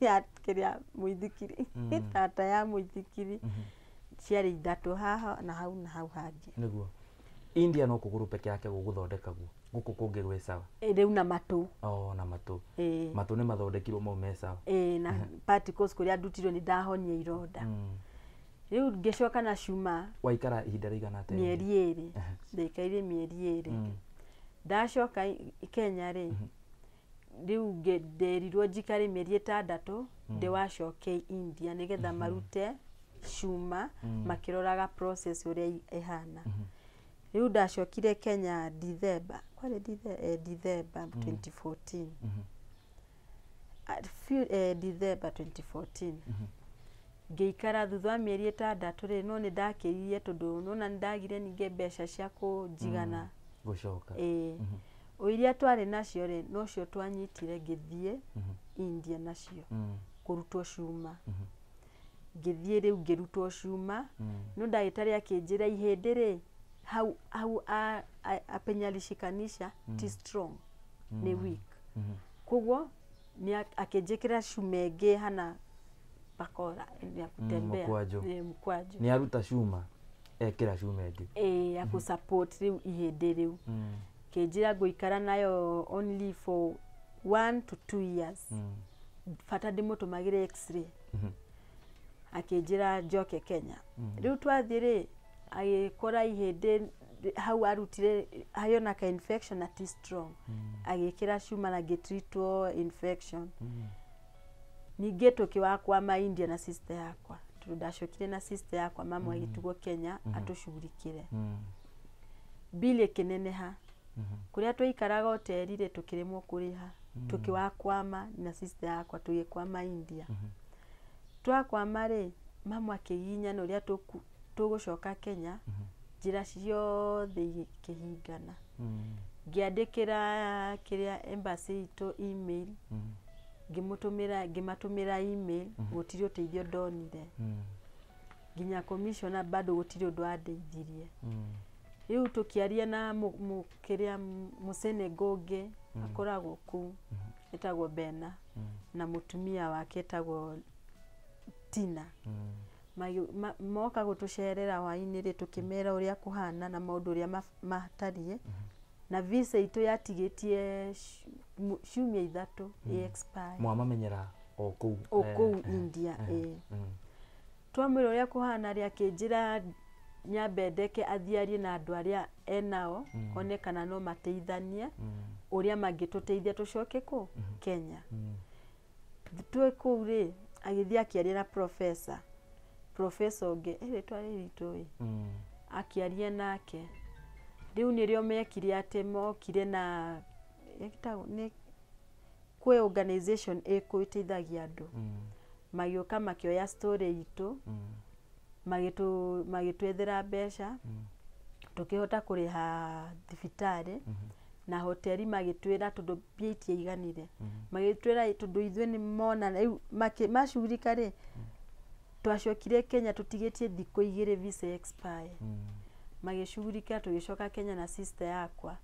ya kĩrĩa mũithikiri, tata ya mũithikiri. Ciarĩ ithatũ, haha na hau na hau hangĩ. Nĩguo India no kũgũrũ peke yake gũgũthondekagwo, gũkũ kũngĩ gwĩ sawa? Rĩu na matũ. Oh, na matũ. Ĩĩ. Matũ nĩ mathondekirwo mau me sawa? Ĩĩ, na particles kũrĩa ndutirwo nĩ ndahonia ironda. Rĩu ngĩcoka na cuma. Waikara ihinda rĩigana atĩa? Mĩeri 2. Ndaikaire mĩeri 2. Ndacoka Kenya rĩ, rĩu nderirwo njikare mĩeri 6 ndĩwacoke India nĩgetha marute cuma makĩroraga process ũrĩa ĩhana. Rĩu ndacokire Kenya December, kwarĩ December 2014. December 2014. Ngĩikara thutha wa mĩeri 6 rĩ, no nĩ ndakĩrire tondũ nona nĩ ndagire ningĩ mbeca cia kũnjigana. Gũcoka. Ĩĩ. O iria twarĩ nacio rĩ, nocio twanyitire ngĩthiĩ India nacio kũrutwo cuma. Ngĩthiĩ rĩu ngĩrutwo cuma, no ndagĩtarĩ akĩnjĩra ihĩndĩ rĩ, hau hau penye alishikanisha ti strong, nĩ weak. Koguo nĩ akĩnjĩkĩra cuma ĩngĩ hana bakora ya kutembea. Mkwaju. Ĩĩ, mkwaju. Nĩ aruta cuma ekĩra cuma ĩngĩ. Ĩĩ, ya kũ support rĩu ihĩndĩ rĩu. Kĩnjĩra ngũikara nayo only for 1 to 2 years. Bata ndĩmũtũmagĩre x-ray. Akĩnjĩra njoke Kenya. Rĩu twathiĩ rĩ, agĩkora ihĩndĩ hau arutire harĩ ona ka infection na ti strong. Agĩkĩra cuma na ngĩtreatwo infection. Ningĩ tũkĩwakwama India na sister yakwa, tondũ ndacokire na sister yakwa, mamu agĩtigwo Kenya atũcugurikĩre. Bill ĩkĩneneha. Kũrĩa twaikaraga hoteli rĩ, tũkĩremwo kũrĩha. Tũkĩwakwama na sister yakwa, tũgĩkwama India. Twakwama rĩ, mamu akĩginyana ũrĩa tũgũcoka Kenya, njĩra ciothe ikĩhingana. Ngĩandĩkĩra kĩrĩa embassy itũ email, ngĩmũtũmĩra, ngĩmatũmĩra email, gũtirĩ ũteithio ndonire. Nginya commissioner bado gũtirĩ ũndũ andeithirie. Rĩu tũkĩaria na kĩrĩa mũsenego ũngĩ akoragwo kũu, etagwo Bena, na mũtumia wake etagwo Tina. Moka gũtũcerera hwaĩ-inĩ rĩ, tũkĩmera ũrĩa kũhana na maũndũ ũrĩa matariĩ, na visa itũ yatigĩtie ciumia 3 ĩ expire. Mwamamenyera o kũu? O kũu India, ĩĩ. Twamwĩra ũrĩa kũhana rĩ, akĩnjĩra nyambe ndeke athiĩ arie na andũ arĩa enao, one kana no mateithanie ũrĩa mangĩtũteithia tũcoke kũ Kenya. Twĩ kũu rĩ, agĩthiĩ akĩaria na professor ũngĩ, rĩtwa rĩritũ ĩ, akĩaria nake. Rĩu nĩrĩo mekire atĩ mokire na ĩtagwo nĩ kwĩ organization ĩkũ ĩteithagia andũ. Magĩũka makĩoya story itũ, magĩtwethera mbeca, tũkĩhota kũrĩha thibitarĩ na hoteli. Magĩtwĩra tondũ mbia itiaiganire, magĩtwĩra tondũ ithuĩ nĩ mona rĩu macugurika rĩ, twacokire Kenya tũtigĩtie thikũ 2 visa expire. Magĩcugurika tũgĩcoka Kenya na sister yakwa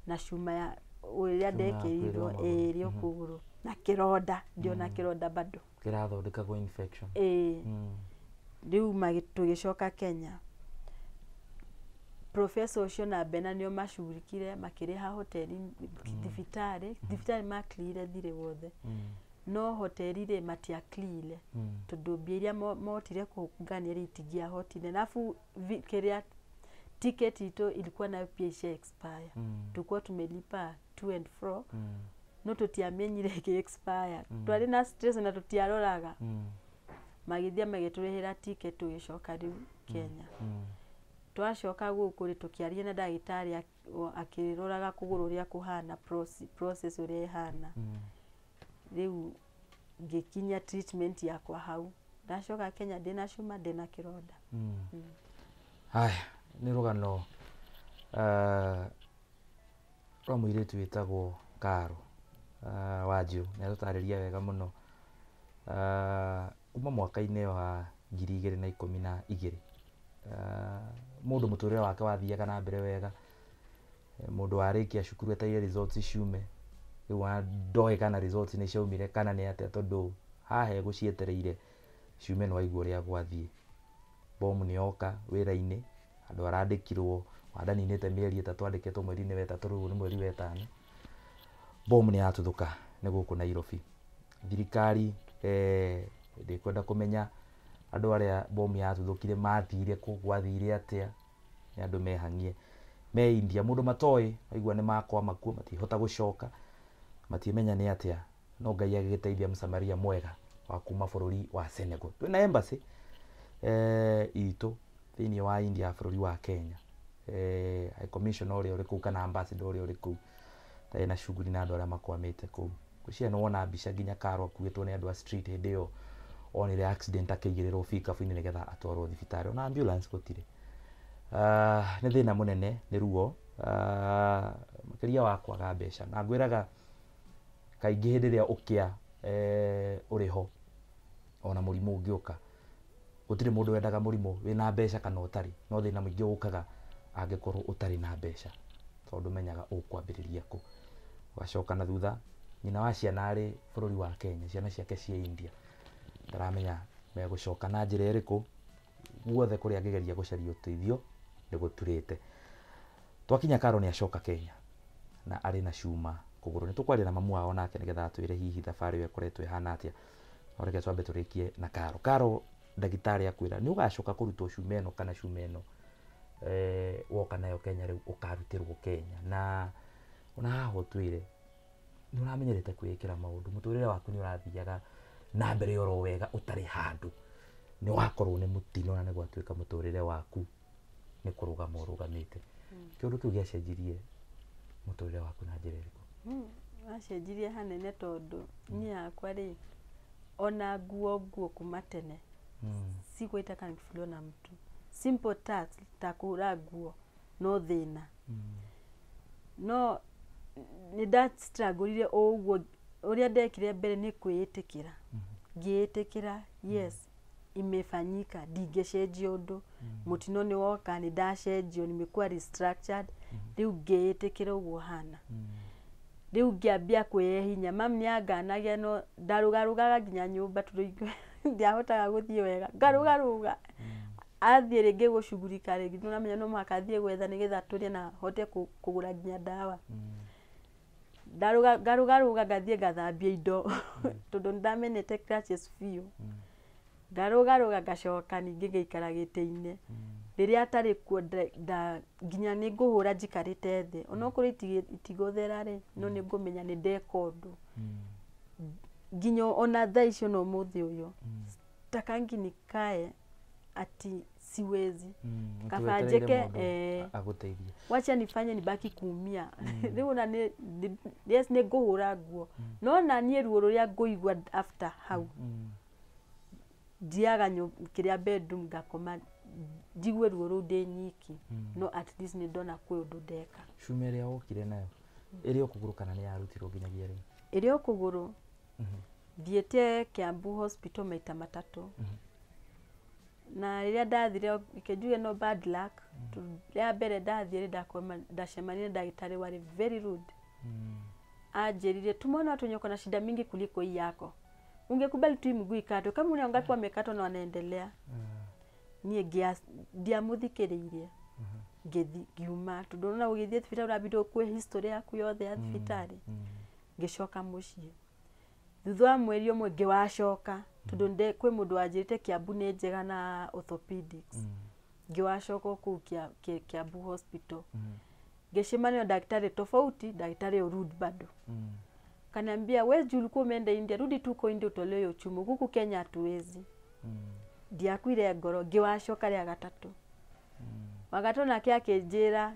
na cuma ya ũrĩa ndekĩrirwo ĩrĩ ĩrĩ kũgũrũ na kĩronda, ndiona kĩronda bado. Kĩrathondekagwo infection. Ĩĩ. Rĩu tũgĩcoka Kenya, professor ũcio na Bena nĩo macugurikire, makĩrĩha hoteli, thibitarĩ. Thibitarĩ makirire thirĩ wothe, no hoteli rĩ, matiakirire tondũ mbia iria mohotire kũngania rĩ, itingĩahotire. Alafu kĩrĩa ticket itũ ilikuwa nayo pia isha expire. Tulikuwa tumelipa to and fro, no tũtiamenyire ĩkĩ expire. Twarĩ na stress na tũtiaroraga. Magĩthiĩ magĩtũrĩhĩra ticket, tũgĩcoka rĩu Kenya. Twacoka gũkũ rĩ, tũkĩaria na ndagĩtarĩ akĩroraga kũgũrũ ũrĩa kũhana, process ũrĩa ĩhana. Rĩu ngĩkinyia treatment yakwa hau. Ndacoka Kenya ndĩna cuma, ndĩna kĩronda. Haya, nĩ rũgano rwa mũirĩtu wĩtagwo Karo Wanjiũ. Nĩ atũtarĩria wega mũno kuma mwaka-inĩ wa 2012, mũndũ mũtũrĩre wake wathiaga na mbere wega, mũndũ warĩkia cukuru etereire results ciume, rĩu ndoĩ kana results nĩ ciaumire kana nĩ atĩa, tondũ haha egũcietereire ciume no aigua ũrĩa gwathiĩ. Bomu nĩ yoka wĩra-inĩ, andũ arandĩkirwo, wandaninĩte mĩeri 3 andĩkĩtwo mweri-inĩ wa 3, rĩu nĩ mweri wa 5. Bomu nĩ yatuthũka nĩ gũkũ Nairobi. Thirikari ndĩkwenda kũmenya andũ arĩa bomu yatuthũkire mathire kũ, gwathire atĩa, nĩ andũ mehang'ie me India, mũndũ matoĩ, aigua nĩ makwama kuo, matihota gũcoka, matimenya nĩ atĩa, no Ngai agĩgĩteithia Msamaria mwega wa kuma bũrũri wa Senegal. Twĩna embassy itũ thĩinĩ wa India, bũrũri wa Kenya. High Commissioner ũrĩa ũrĩ kũu kana ambassador ũrĩa ũrĩ kũu tarĩ na shughuli na andũ arĩa makwamĩte kũu. Ngwĩciria nĩ wona mbica nginya Karo akuĩtwo nĩ andũ a street hĩndĩ ĩyo onire accident akĩigĩrĩrwo pickup-inĩ nĩgetha atwarwo thibitarĩ, ona ambulance gũtirĩ. Nĩ thĩna mũnene, nĩ ruo, makĩria wa kwaga mbeca. Na ngwĩraga kaingĩ hĩndĩ ĩrĩa ũkĩa ũrĩ ho ona mũrimũ ũngĩũka, gũtirĩ mũndũ wendaga mũrimũ wĩna mbeca kana ũtarĩ, no thĩna mũingĩ ũkaga angĩkorwo ũtarĩ na mbeca, tondũ menyaga ũkwambĩrĩria kũ. Ũgacoka na thutha, nyina wa ciana arĩ bũrũri wa Kenya, ciana ciake ciĩ India, ndaramenya megũcoka na njĩra ĩrĩkũ, guothe kũrĩa angĩgeria gũcaria ũteithio nĩ gũturĩte. Twakinya Karo nĩ acoka Kenya na arĩ na cuma kũgũrũ. Nĩ tũkwaria na mamu wao nake nĩgetha atwĩre hihi thabarĩ ĩyo ĩkoretwo ĩhana atĩa. No reke twambe tũrĩkie na Karo. Karo, ndagĩtarĩ akwĩra nĩ ũgacoka kũrutwo cuma ĩno kana cuma ĩno woka nayo Kenya, rĩu ũkarutĩrwo Kenya. Na ona haha ũtwĩre nĩ ũramenyerete kwĩĩkĩra maũndũ, mũtũrĩre waku nĩ ũrathiaga na mbere oro wega ũtarĩ handũ, nĩ wakorwo nĩ mũtino na nĩ gwatuĩka mũtũrĩre waku nĩ kũrũgama ũrũgamĩte. Kĩũndũ kĩu gĩacenjirie mũtũrĩre waku na njĩra ĩrĩkũ? Wacenjirie hanene tondũ niĩ yakwa rĩ, ona nguo kuma tene sikuitaka nifuliwe na mtu. Simple task ta kũhũra nguo no thĩna. No nĩ ndastruggle o ũguo, ũrĩa ndekire mbere nĩ kwĩĩtĩkĩra. Ngĩĩtĩkĩra, yes, imefanyika, ndingĩcenjia ũndũ. Mũtino nĩ woka, nĩ ndacenjio, nimekuwa restructured, rĩu ngĩĩtĩkĩra ũguo hana. Rĩu ngĩambia kwĩhe hinya. Mami nĩ anganagia no ndarũgarũgaga nginya nyũmba tondũ ndiahotaga gũthiĩ wega, ngarũgarũga. Athiĩ rĩngĩ gũcugurika rĩngĩ, nĩũramenya no mũhaka athiĩ gwetha nĩgetha tũrĩe na hote kũgũra nginya ndawa. Ngarũgarũga ngathiĩ ngathambia indo tondũ nĩndamenete crutches biũ. Ngarũgarũga ngacoka ningĩ ngaikara gĩtĩ-inĩ. Rĩrĩa atarĩ kuo nginya nĩ ngũhũra njikarĩte thĩ, onokorwo itigũthera rĩ, no nĩ ngũmenya nĩ ndeka ũndũ. Nginya ona thaa icio na ũmũthĩ ũyũ, sitakangi nikae ati siwezi. Kaba njĩke agũteithie, wacha nifanye nibaki kuumia. Rĩu ona yes, nĩ ngũhũra nguo, no na niĩ ruo rũrĩa ngũigua after hau, ndiaga kĩrĩa bedroom ngakoma njigue ruo rũu ndĩ nyiki, no at least nĩ ndona kwĩ ũndũ ndeka. Cuma ĩrĩa wokire nayo ĩrĩ o kũgũrũ kana nĩ yarutirwo nginyagia rĩu? Ĩrĩ o kũgũrũ. Thiĩte Kiambu hospital maita 3. Na rĩrĩa ndathire, reke njuge no bad luck. Rĩa mbere ndathiĩ ndacemania na ndagĩtarĩ warĩ very rude. Anjĩrire, tumeona watu wenye wako na shida mingi kuliko hii yako. Ungekubali tu hii mguu ikatwe. Kama una wangapi wamekatwa na wanaendelea. Niĩ ndiamũthikĩrĩirie. Ngĩthiĩ ngiuma, tondũ ũrona ũgĩthiĩ thibitarĩ ũrambindwo ũkue history yaku yothe ya thibitarĩ. Ngĩcoka mũciĩ. Thutha wa mweri ũmwe ngĩwacoka, tondũ kwĩ mũndũ wanjĩrĩte Kiambu nĩ njega na orthopedics. Ngĩwacoka kũu Kiambu hospital. Ngĩcemania na ndagĩtarĩ tofauti, ndagĩtarĩ ũyũ rude bado. Kaniambia, wewe juu ulikuwa umeenda India, rudi tu huko India utolewe hiyo chuma. Huku Kenya hatuwezi. Ndiakuire ngoro, ngĩwacoka rĩa gatatũ. Wagatũ nake akĩnjĩra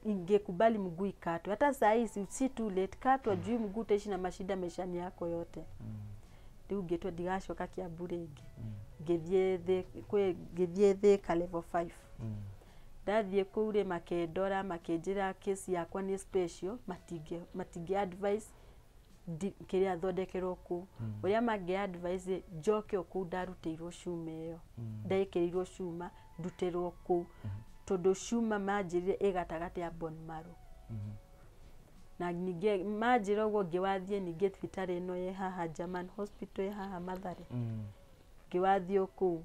ingekubali mguu ikatwe. Hata saa hii si too late, katwa juu mguu utaishi na mashida maishani yako yote. Rĩu ngĩtua ndigacoka Kiambu rĩngĩ. Ngĩthiĩ Thika level 5. Ndathiĩ kũu rĩ, makĩndora, makĩnjĩra case yakwa nĩ special, matingĩ advice kĩrĩa thondekerwo kũu. Ũrĩa mangĩ advice njoke o kũu ndarutĩirwo cuma ĩyo. Ndekĩrirwo cuma, ndutĩrwo kũu. Tondũ cuma manjĩrire ĩ gatagatĩ ya bone marrow. Na ningĩ manjĩra ũguo ngĩwathiĩ ningĩ thibitarĩ ĩno ĩ haha German Hospital ĩ haha Mathare. Ngĩwathiĩ o kũu.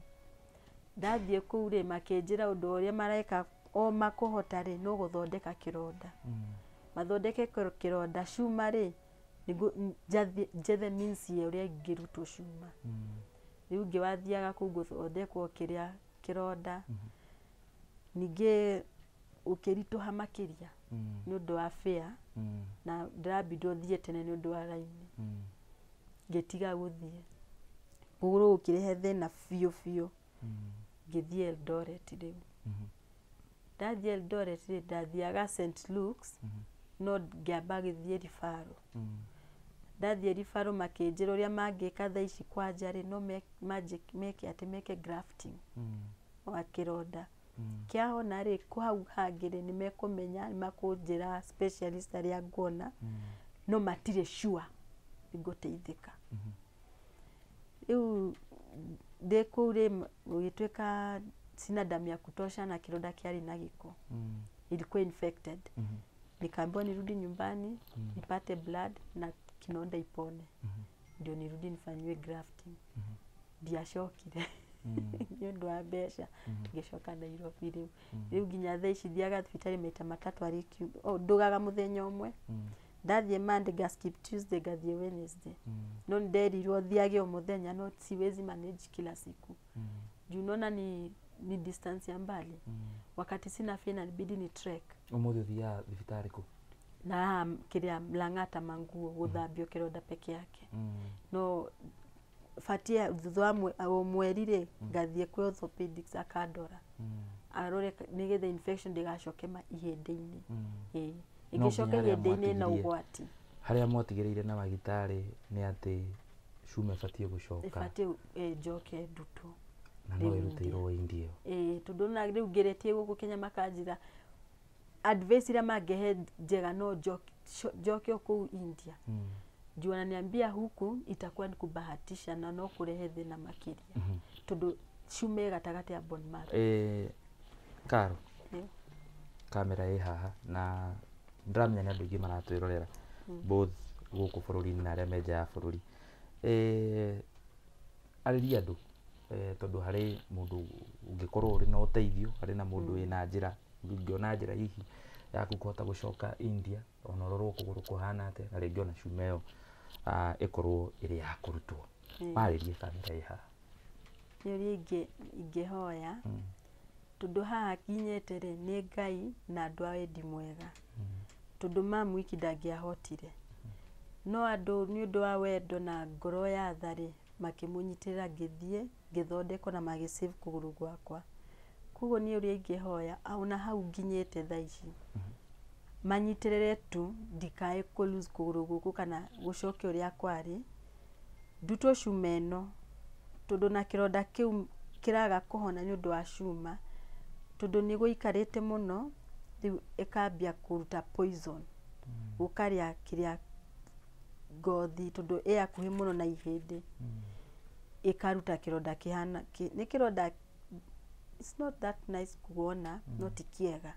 Ndathiĩ kũu rĩ, makĩnjĩra ũndũ ũrĩa mareka o makũhota rĩ, no gũthondeka kĩronda. Mathondeke kĩronda cuma rĩ, njethe means ya ũrĩa ingĩrutwo cuma. Rĩu ngĩwathiaga kũu gũthondekwo kĩrĩa kĩronda. Ningĩ ũkĩritũha makĩria nĩ ũndũ wa fare, na ndĩrambindwo thiĩ tene nĩ ũndũ wa raini. Ngĩtiga gũthiĩ. Kũgũrũ gũkĩrehe thĩna biũ biũ. Ngĩthiĩ Eldoret rĩu. Ndathiĩ Eldoret rĩ, ndathiaga St. Luke's, no ngĩamba gĩthiĩ referral. Ndathiĩ referral makĩnjĩra ũrĩa mangĩka thaa ici kwanja rĩ, no meke atĩ meke grafting wa kĩronda. Kĩahona rĩ, kũ hau hangĩ rĩ, nĩ mekũmenya, nĩ makũnjĩra specialist arĩa nguona, no matirĩ sure nĩngũteithĩka. Rĩu ndĩ kũu rĩ, gũgĩtuĩka sina damu ya kutosha na kĩronda kĩarĩ na gĩko. Ilikuwa infected. Nikaambiwa nirudi nyumbani, nipate blood na kidonda ipone. Ndio nirudi nifanyiwe grafting. Ndiacokire nĩ ũndũ wa mbeca. Ngĩcoka Nairobi rĩu. Rĩu nginya thaa ici thiaga thibitarĩ maita matatũ arĩ kiumia. Oh, ndugaga mũthenya ũmwe. Ndathiĩ Monday, nga skip Tuesday, ngathiĩ Wednesday. No nĩnderirwo thiage o mũthenya, no siwezi manage kila siku. Juu unaona ni distance ya mbali. Wakati sina fare inanibidi ni trek. Ũmũthĩ ũthiaga thibitarĩ kũ? Na haha kĩrĩa Lang'ata manguo gũthambio kĩronda peke yake. No batie thutha wa o mweri rĩ, ngathiĩ kwĩ orthopedics akandora. Arore nĩgetha infection ndĩgacoke ihĩndĩ-inĩ. Ĩĩ. No Ĩngĩcoka nginya harĩa ihĩndĩ-inĩ na mwatigire. ũgwati. Harĩa mwatigĩrĩire na magĩtarĩ nĩ atĩ cuma ĩbatiĩ gũcoka. Ĩbatiĩ njoke ndutwo. Na no rĩu ĩrutĩirwo India. Ĩĩ, tondũ na rĩu ngeretie gũkũ Kenya makanjĩra advice iria mangĩhe njega no njoke o kũu India. Juu wananiambia huku itakuwa ni kubahatisha na no kũrehe thĩna makĩria. Tondũ cuma ĩ gatagatĩ ya bone marrow. Karo, Ĩĩ. Kamera ĩ haha na ndĩramenya nĩ andũ aingĩ maratwĩrorera both gũkũ bũrũri-inĩ na arĩa me nja ya bũrũri. Arĩria andũ, tondũ harĩ mũndũ ũngĩkorwo ũrĩ na ũteithio, harĩ na mũndũ wĩna njĩra, ũngĩona njĩra hihi yaku kũhota gũcoka India ona ũrorwo kũgũrũ kũhana atĩa, na rĩngĩ ona cuma ĩyo ĩkorwo ĩrĩ ya kũrutwo. Marĩrie, kamera ĩ haha. Nĩ ũrĩa ingĩhoya, tondũ haha nginyĩte rĩ, nĩ Ngai na andũ a wendi mwega, tondũ mamu wiki ndangĩahotire, no andũ nĩ ũndũ wa wendo na ngoro ya tha rĩ, makĩmũnyitĩrĩra, ngĩthiĩ ngĩthondekwo na magĩ save kũgũrũ gwakwa. Koguo niĩ ũrĩa ingĩhoya, ona hau nginyĩte thaa ici, manyitĩrĩre tu ndikae kũ lose kũgũrũ gũkũ kana gũcoke ũrĩa kwarĩ, ndutwo cuma ĩno, tondũ na kĩronda kĩu kĩraga kũhona nĩ ũndũ wa cuma, tondũ nĩ gũikarĩte mũno, rĩu ĩkambia kũruta poison, gũkarĩa kĩrĩa ngothi, tondũ ĩ hakuhĩ mũno na ihĩndĩ, ĩkaruta kĩronda kĩhana nĩ kĩronda, it's not that nice kuona, no ti kĩega.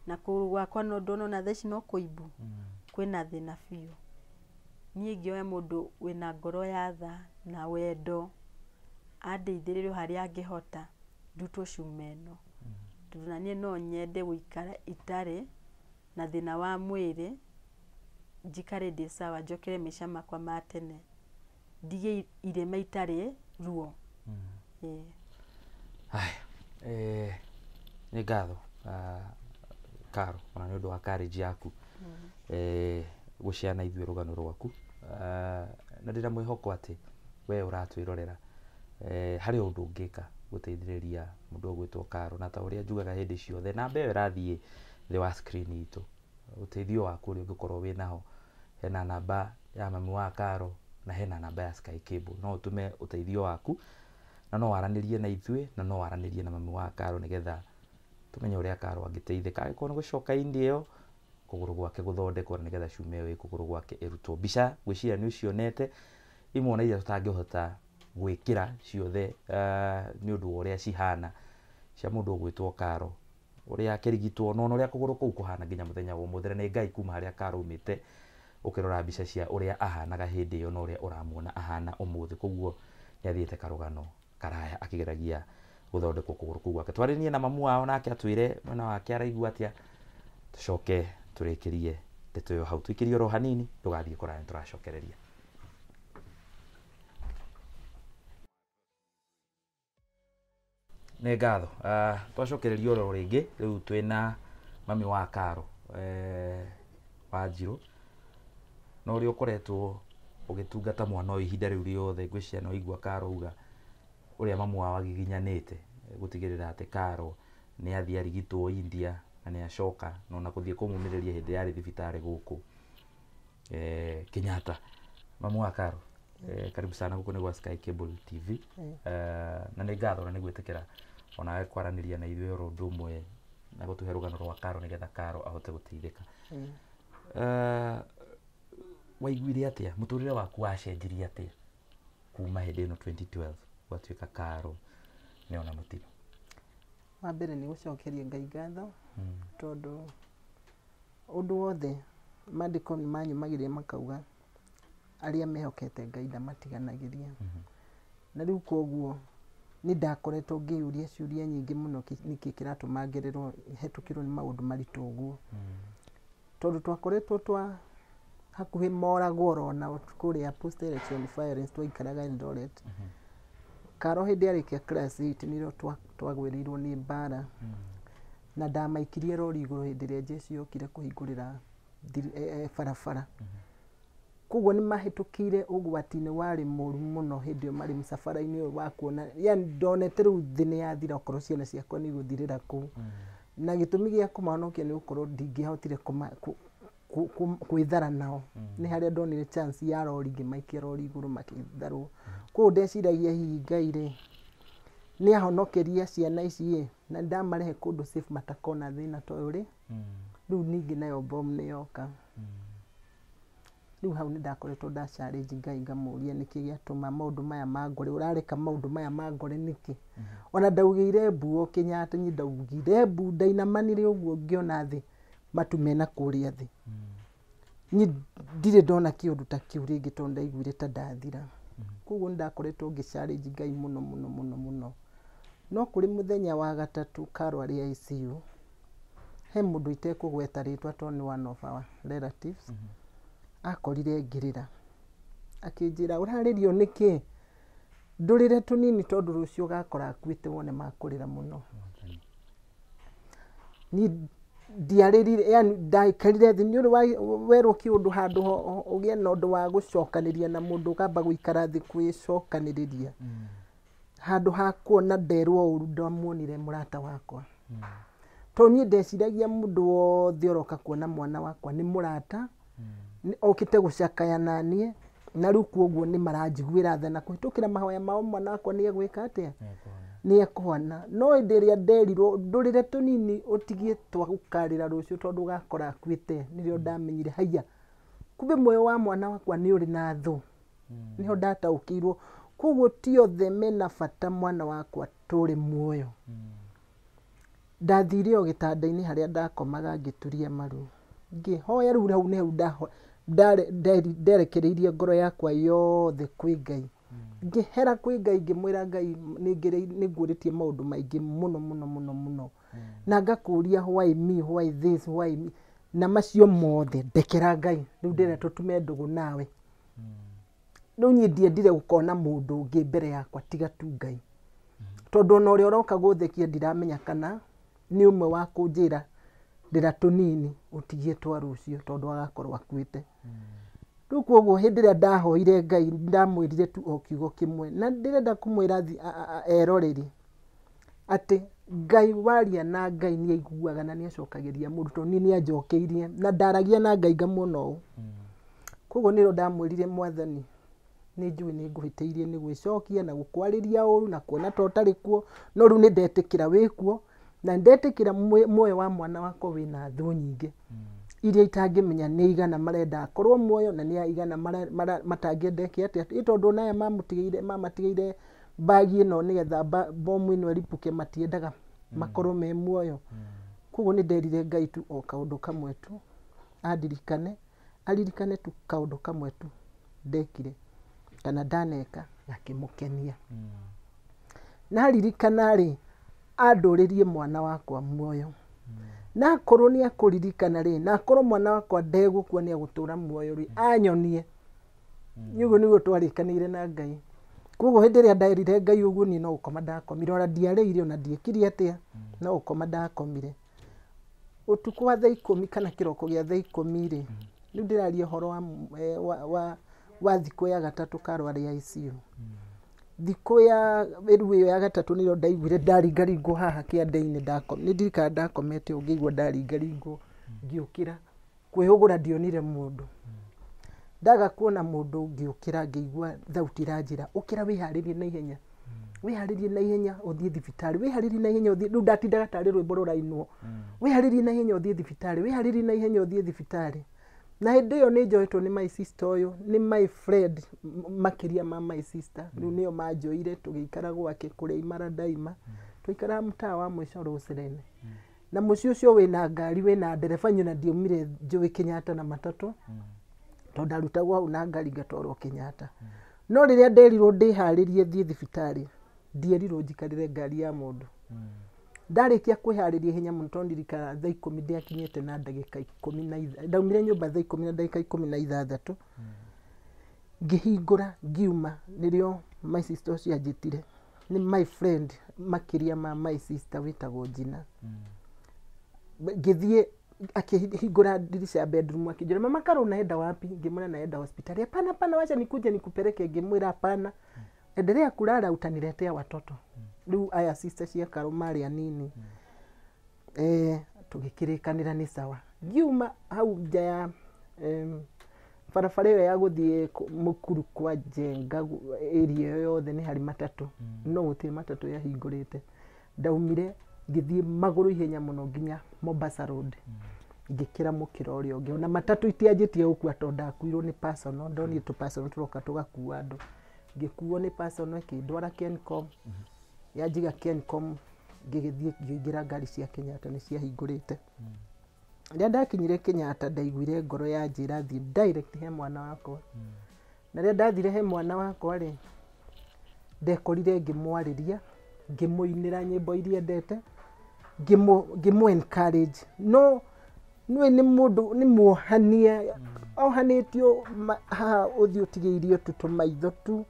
Na kũgũrũ gwakwa no ndona ona thaa ici no kũimbu, kwĩna thĩna biũ. Niĩ ingĩoya mũndũ wĩna ngoro ya tha na wendo andeithĩrĩrie harĩa angĩhota ndutwo cuma ĩno, tondũ na niĩ no nyende gũikara itarĩ na thĩna wa mwĩrĩ, njikare ndĩ sawa, njokere maica makwa ma tene, ndige irema itarĩ ruo. Ĩĩ. Haya, nĩ ngatho Karo, ona nĩ ũndũ wa courage yaku gũshare na ithuĩ rũgano rwaku. Na ndĩna mwĩhoko atĩ we ũratwĩrorera, harĩ ũndũ ũngĩka gũteithĩrĩria mũndũ ũgwĩtwo Karo, na ta ũrĩa njugaga hĩndĩ ciothe, namba ĩyo ĩrathiĩ thĩ wa screen itũ, ũteithio waku ũrĩa ũngĩkorwo wĩnaho, hena namba ya mami wa Karo na hena namba ya Sky Cable, no ũtũme ũteithio waku na no waranĩrie na ithuĩ na no waranĩrie na mami wa Karo nĩgetha tũmenye ũrĩa Karo angĩteithĩka, angĩkorwo nĩ gũcoka India ĩyo kũgũrũ gwake gũthondekwo na nĩgetha cuma ĩyo ĩ kũgũrũ gwake ĩrutwo. Mbica ngwĩciria nĩ ũcionete, imwe ona iria tũtangĩhota gwĩkĩra ciothe nĩ ũndũ wa ũrĩa cihana, cia mũndũ ũgwĩtwo Karo ũrĩa akĩrigitwo na ona ũrĩa kũgũrũ kũu kũhana nginya mũthenya wa ũmũthĩ. Na nĩ Ngai kuma harĩa Karo umĩte, ũkĩrora mbica cia ũrĩa ahanaga hĩndĩ ĩyo na ũrĩa ũramuona ahana ũmũthĩ. Koguo nĩ athiĩte karũgano karaya akĩgeragia Gũthondekwo kũgũrũ kũu gwake. Twarĩrie na mamu wao nake atwĩre mwena wake araigua atĩa, tũcoke tũrĩkĩrie ndeto ĩyo hau. Tũikĩrie oro hanini, ndũgathiĩ kũraya, nĩtũracokereria. Nĩ ngatho. Twacokereria oro rĩngĩ, rĩu twĩna mami wa Karo, Wanjirũ, na ũrĩa ũkoretwo ũgĩtungata mwana ũyũ ihinda rĩu rĩothe. Ngwĩciria no igua Karo uga ũrĩa mamu wao agiginyanĩte gũtigĩrĩra atĩ Karo nĩ athiĩ arigitwo India na nĩ acoka, na ona gũthiĩ kũmũmĩrĩria hĩndĩ yarĩ thibitarĩ gũkũ Kenyatta. Mamu wa Karo, karibu sana gũkũ nĩ gwa Sky Cable TV. Na nĩ ngatho na nĩ gwĩtĩkĩra onawe kwaranĩria na ithuĩ oro ũndũ ũmwe na gũtũhe rũgano rwa Karo nĩgetha Karo ahote gũteithĩka. Waiguire atĩa? Mũtũrĩre waku wacenjirie atĩa kuma hĩndĩ ĩno 2012 gwatuĩka Karo nĩona mũtino? Wa mbere nĩ gũcokeria Ngai ngatho, tondũ ũndũ wothe maandĩko nĩ manyumagĩria makauga arĩa mehokete Ngai ndamatiganagĩria. Na rĩu koguo nĩ ndakoretwo ngĩyũria ciũria nyingĩ mũno, nĩkĩ kĩratũma ngererwo hetũkĩrwo nĩ maũndũ maritũ ũguo, tondũ twakoretwo twa hakuhĩ moragwo orona kũrĩa post election violence twaikaraga Eldoret. Karo hĩndĩ arĩkia class 8 nĩrĩo twagwĩrĩirwo nĩ mbara, na ndamaikirie rori igũrũ hĩndĩ ĩrĩa jeshi yokire kũhingũrĩra barabara. Koguo nĩ mahĩtũkĩire ũgwati-inĩ warĩ mũru mũno hĩndĩ ĩyo marĩ mũcabara-inĩ ũyũ wa kuona, yani ndonete rĩu thĩ nĩ yathira okorwo ciana ciakwa nĩ igũthirĩra kũu. Na gĩtũmi gĩa kũmahonokia nĩ gũkorwo ndingĩahotire gwĩthara nao. Nĩ harĩa ndonire chance ya rori, ngĩmaikia rori igũrũ makĩtharwo. Koguo ndeciragia hihi Ngai rĩ nĩ ahonokeria ciana ici ĩ, na ndamarehe kũndũ safe matakona thĩna ta ũyũ rĩ. Rĩu ningĩ nayo bomu nĩ yoka. Rĩu hau nĩ ndakoretwo nda challenge Ngai ngamũria nĩkĩ gĩatũma maũndũ maya mangore, ũrareka maũndũ maya mangore nĩkĩ? Ona ndaugĩire mbu o Kenyatta, niĩ ndaugire mbu, ndainamanire ũguo ngĩona thĩ matu mena kũrĩa thĩ. Niĩ ndirĩ ndona kĩũndũ ta kĩu rĩngĩ tondũ ndaiguire ta ndathira. Koguo nĩ ndakoretwo ngĩ challenge Ngai mũno mũno mũno mũno. No kũrĩ mũthenya wa gatatũ Karo arĩ ICU, he mũndũ itekũgweta rĩtwa tondũ nĩ one of our relatives, akorire ngĩrĩra. Akĩnjĩra ũrarĩrio nĩkĩ? Ndũrĩre tũnini tondũ rũciũ ũgakora akuĩte wone makũrĩra mũno. Niĩ ndiarĩrire, yani ndaikarire thĩ, nĩ ũrĩ werwo kĩũndũ handũ ũgĩe na ũndũ wa gũcokanĩria na mũndũ ũkamba gũikara thĩ kwĩcokanĩrĩria. Handũ ha kuona nderwo ũru ndamuonire mũrata wakwa. Tondũ niĩ ndeciragia mũndũ wothe ũroka kuona mwana wakwa nĩ mũrata, okĩte gũcakaya naniĩ, na rĩu koguo nĩ maranjiguĩra tha na kũhĩtũkĩra mahoya mao mwana wakwa nĩ egwĩka atĩa? Nĩ ekũhona. No hĩndĩ ĩrĩa nderirwo ndũrĩre tũnini ũtigie twa gũkarĩra rũciũ tondũ ũgakora akuĩte, nĩrĩo ndamenyire haiya, kumbe muoyo wa mwana wakwa nĩ ũrĩ na thũ. Nĩho ndataũkĩirwo. Koguo ti othe mena bata mwana wakwa tũrĩ muoyo. Ndathire o gĩtanda-inĩ harĩa ndakomaga ngĩturia maru, ngĩhoya. Rĩu hau nĩho nderekereirie ngoro yakwa yothe kwĩ Ngai. Ngĩhera kwĩ Ngai, ngĩmwĩra Ngai nĩ nguũrĩtie maũndũ maingĩ mũno mũno mũno mũno, na ngakũria why me, why this, why me, na macio mothe ndekera Ngai, rĩu ndĩrenda tũtume ndũgũ nawe. Rĩu niĩ ndiendire gũkona mũndũ ũngĩ mbere yakwa tiga tu Ngai, tondũ ona ũrĩa ũroka gũthekia ndiramenya kana nĩ ũmwe wa kũnjĩra rĩra tũnini ũtigie twa rũciũ tondũ agakorwo akuĩte. Rĩu koguo hĩndĩ ĩrĩa ndahoire Ngai ndamwĩrire tu o kiugo kĩmwe, na ndĩrenda kũmwĩra eroreri atĩ Ngai waria na Ngai nĩ aiguaga na nĩ acokagĩria mũndũ, tondũ niĩ nĩ anjokeirie na ndaragia na Ngai ngamuona ũũ. Koguo nĩrĩo ndamwĩrire Mwathani, nĩ njũĩ nĩ ngũhĩtĩirie nĩ gwĩcokia na gũkwarĩria ũru na kuona ta ũtarĩ kuo, no rĩu nĩ ndetĩkĩra wĩ kuo, na ndetĩkĩra muoyo wa mwana wakwa wĩna thũ nyingĩ iria itangĩmenya nĩ igana marenda akorwo muoyo na nĩ igana matangĩenda eke atĩa, ĩ tondũ ona aya mamatigĩire bagi ĩno nĩgetha bomu ĩno ĩripũke, matiendaga makorwo me muoyo. Koguo nĩ nderire Ngai tu o kaũndũ kamwe tu andirikane, aririkane tu kaũndũ kamwe tu ndekire kana ndaneka gakĩmũkenia. Na aririkana rĩ, Andũrĩrie mwana wakwa muoyo. Na akorwo nĩ akũririkana rĩ, na akorwo mwana wakwa ndegũkua nĩ egũtũra muoyo rĩ, anyonie. Nĩ ũguo nĩguo twarĩkanĩire na Ngai. Koguo hĩndĩ ĩrĩa nderire Ngai ũguo, niĩ no gũkoma ndakomire, ona ndiarĩire, ona ndiekire atĩa, no gũkoma ndakomire. Ũtukũ wa thaa 10 kana kĩroko gĩa thaa 10 rĩ, rĩu ndĩraria ũhoro wa thikũ ya gatatũ Karũ arĩ ICU. Thikũ ya rĩu ĩyo ya gatatũ nĩrĩo ndaiguire ndaringaringwo haha kĩande-inĩ. Nĩ ndirikanaga ndakomete ũũ, ngĩigua ndaringaringwo, ngĩũkĩra kwĩhũgũra ndionire mũndũ. Ndaga kuona mũndũ, ngĩũkĩra, ngĩigua thauti iranjĩra, ũkĩra wĩharĩrie na ihenya, wĩharĩrie na ihenya ũthiĩ thibitarĩ, wĩharĩrie na ihenya ũthiĩ. Rĩu ndatindaga tarĩ rwĩmbo rũrainwo, wĩharĩrie na ihenya ũthiĩ thibitarĩ, wĩharĩrie na ihenya ũthiĩ thibitarĩ. Na hĩndĩ ĩyo nĩ njoetwo nĩ my sister ũyũ, nĩ my friend makĩria ma my sister. Rĩu nĩo manjoire, tũgĩikara gwake kũrĩa Imara Daima. Twaikaraga mũtaa wa mũico Rũcirene, na mũciĩ ũcio wĩna ngari, wĩna ndereba. Nyina ndiaumire njũĩ Kenyatta na matatũ, tondũ ndarutagwo hau na ngari ngatwarwo Kenyatta. No rĩrĩa nderirwo ndĩharĩrie thiĩ thibitarĩ, ndierirwo njikarĩre ngari ya mũndũ. Ndarĩkia kwĩharĩria ihenya mũno, tondũ ndirikanaga thaa 10 ndiakinyĩte na ndagĩka ikũmi na ndaumire nyũmba thaa 10 na ndagĩka 16. Ngĩhingũra ngiuma, nĩrĩo my sister ũcio anjĩtire. Nĩ my friend makĩria ma my sister, wĩtagwo Njina. Ngĩthiĩ, akĩhingũra dirisha ya bedroom, akĩnjĩra, "Mama Karo, unaenda wapi?" Ngĩmwĩra, "Naenda hospitali." "Hapana, hapana, wacha nikuje nikupeleke." Ngĩmwĩra, "Hapana, endelea kulala, utaniletea watoto." Rĩu aya sister cia Karo marĩ anini. Tũgĩkĩrĩkanĩra nĩ sawa. Ngiuma hau nja ya barabara ĩyo ya gũthiĩ Mũkuru kwa Njenga, area ĩyo yothe nĩ harĩ matatũ, no gũtirĩ matatũ yahingũrĩte. Ndaumire ngĩthiĩ magũrũ ihenya mũno nginya Mombasa Road, ngĩkĩra mũkĩra ũrĩa ũngĩ. Ona matatũ itianjĩtie gũkua tondũ ndakuirwo nĩ personal. Ndonire tũ personal tũroka tũgakua andũ, ngĩkuo nĩ personal ĩkĩndwara Kencom. Yanjiga Kencom, ngĩgĩthiĩ ngĩingĩra ngari cia Kenyatta, nĩ ciahingũrĩte. Rĩrĩa ndakinyire Kenyatta, ndaiguire ngoro yanjĩra thiĩ direct he mwana wakwa. Na rĩrĩa ndathire he mwana wakwa rĩ, ndekorire ngĩmwarĩria, ngĩmũinĩra nyĩmbo iria endete, ngĩmũ encourage. No nĩũĩ nĩ mũndũ nĩ muohanie, ohanĩtio haha ũthiũ ũtigĩirio tu tũmaitho tu,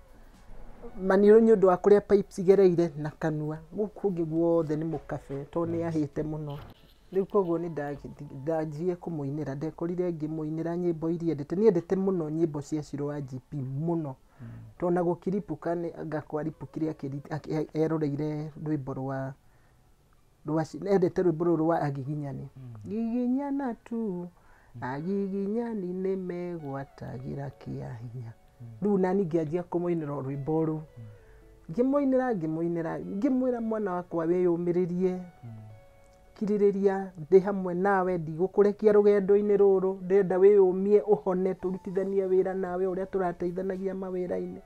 maniũrũ nĩ ũndũ wa kũrĩa pipes igereire, na kanua. Gũkũ kũngĩ guothe nĩ mũkabe tondũ nĩ ahĩte mũno. Rĩu koguo nĩ ndanjirie kũmũinĩra, ndekorire ngĩmũinĩra nyĩmbo iria endete. Niĩ endete mũno nyĩmbo cia Shiro wa GP mũno, tondũ ona gũkiripũka nĩ anga kwaripũkire eroreire rwĩmbo rwa endete rwĩmbo rũrũ rwa Agiginyani, giginyana tu agiginyani nĩ megwatagĩra kĩa hinya. Rĩu nani ngĩanjia kũmũinĩra o rwĩmbo rũu, ngĩmũinĩra, ngĩmũinĩra, ngĩmwĩra, "Mwana wakwa, wĩyũmĩrĩrie, kirĩrĩria, ndĩ hamwe nawe, ndigũkũrekia rũgendo-inĩ rũrũ. Ndĩrenda wĩyũmie ũhone, tũrutithanie wĩra nawe ũrĩa tũrateithanagia mawĩra-inĩ."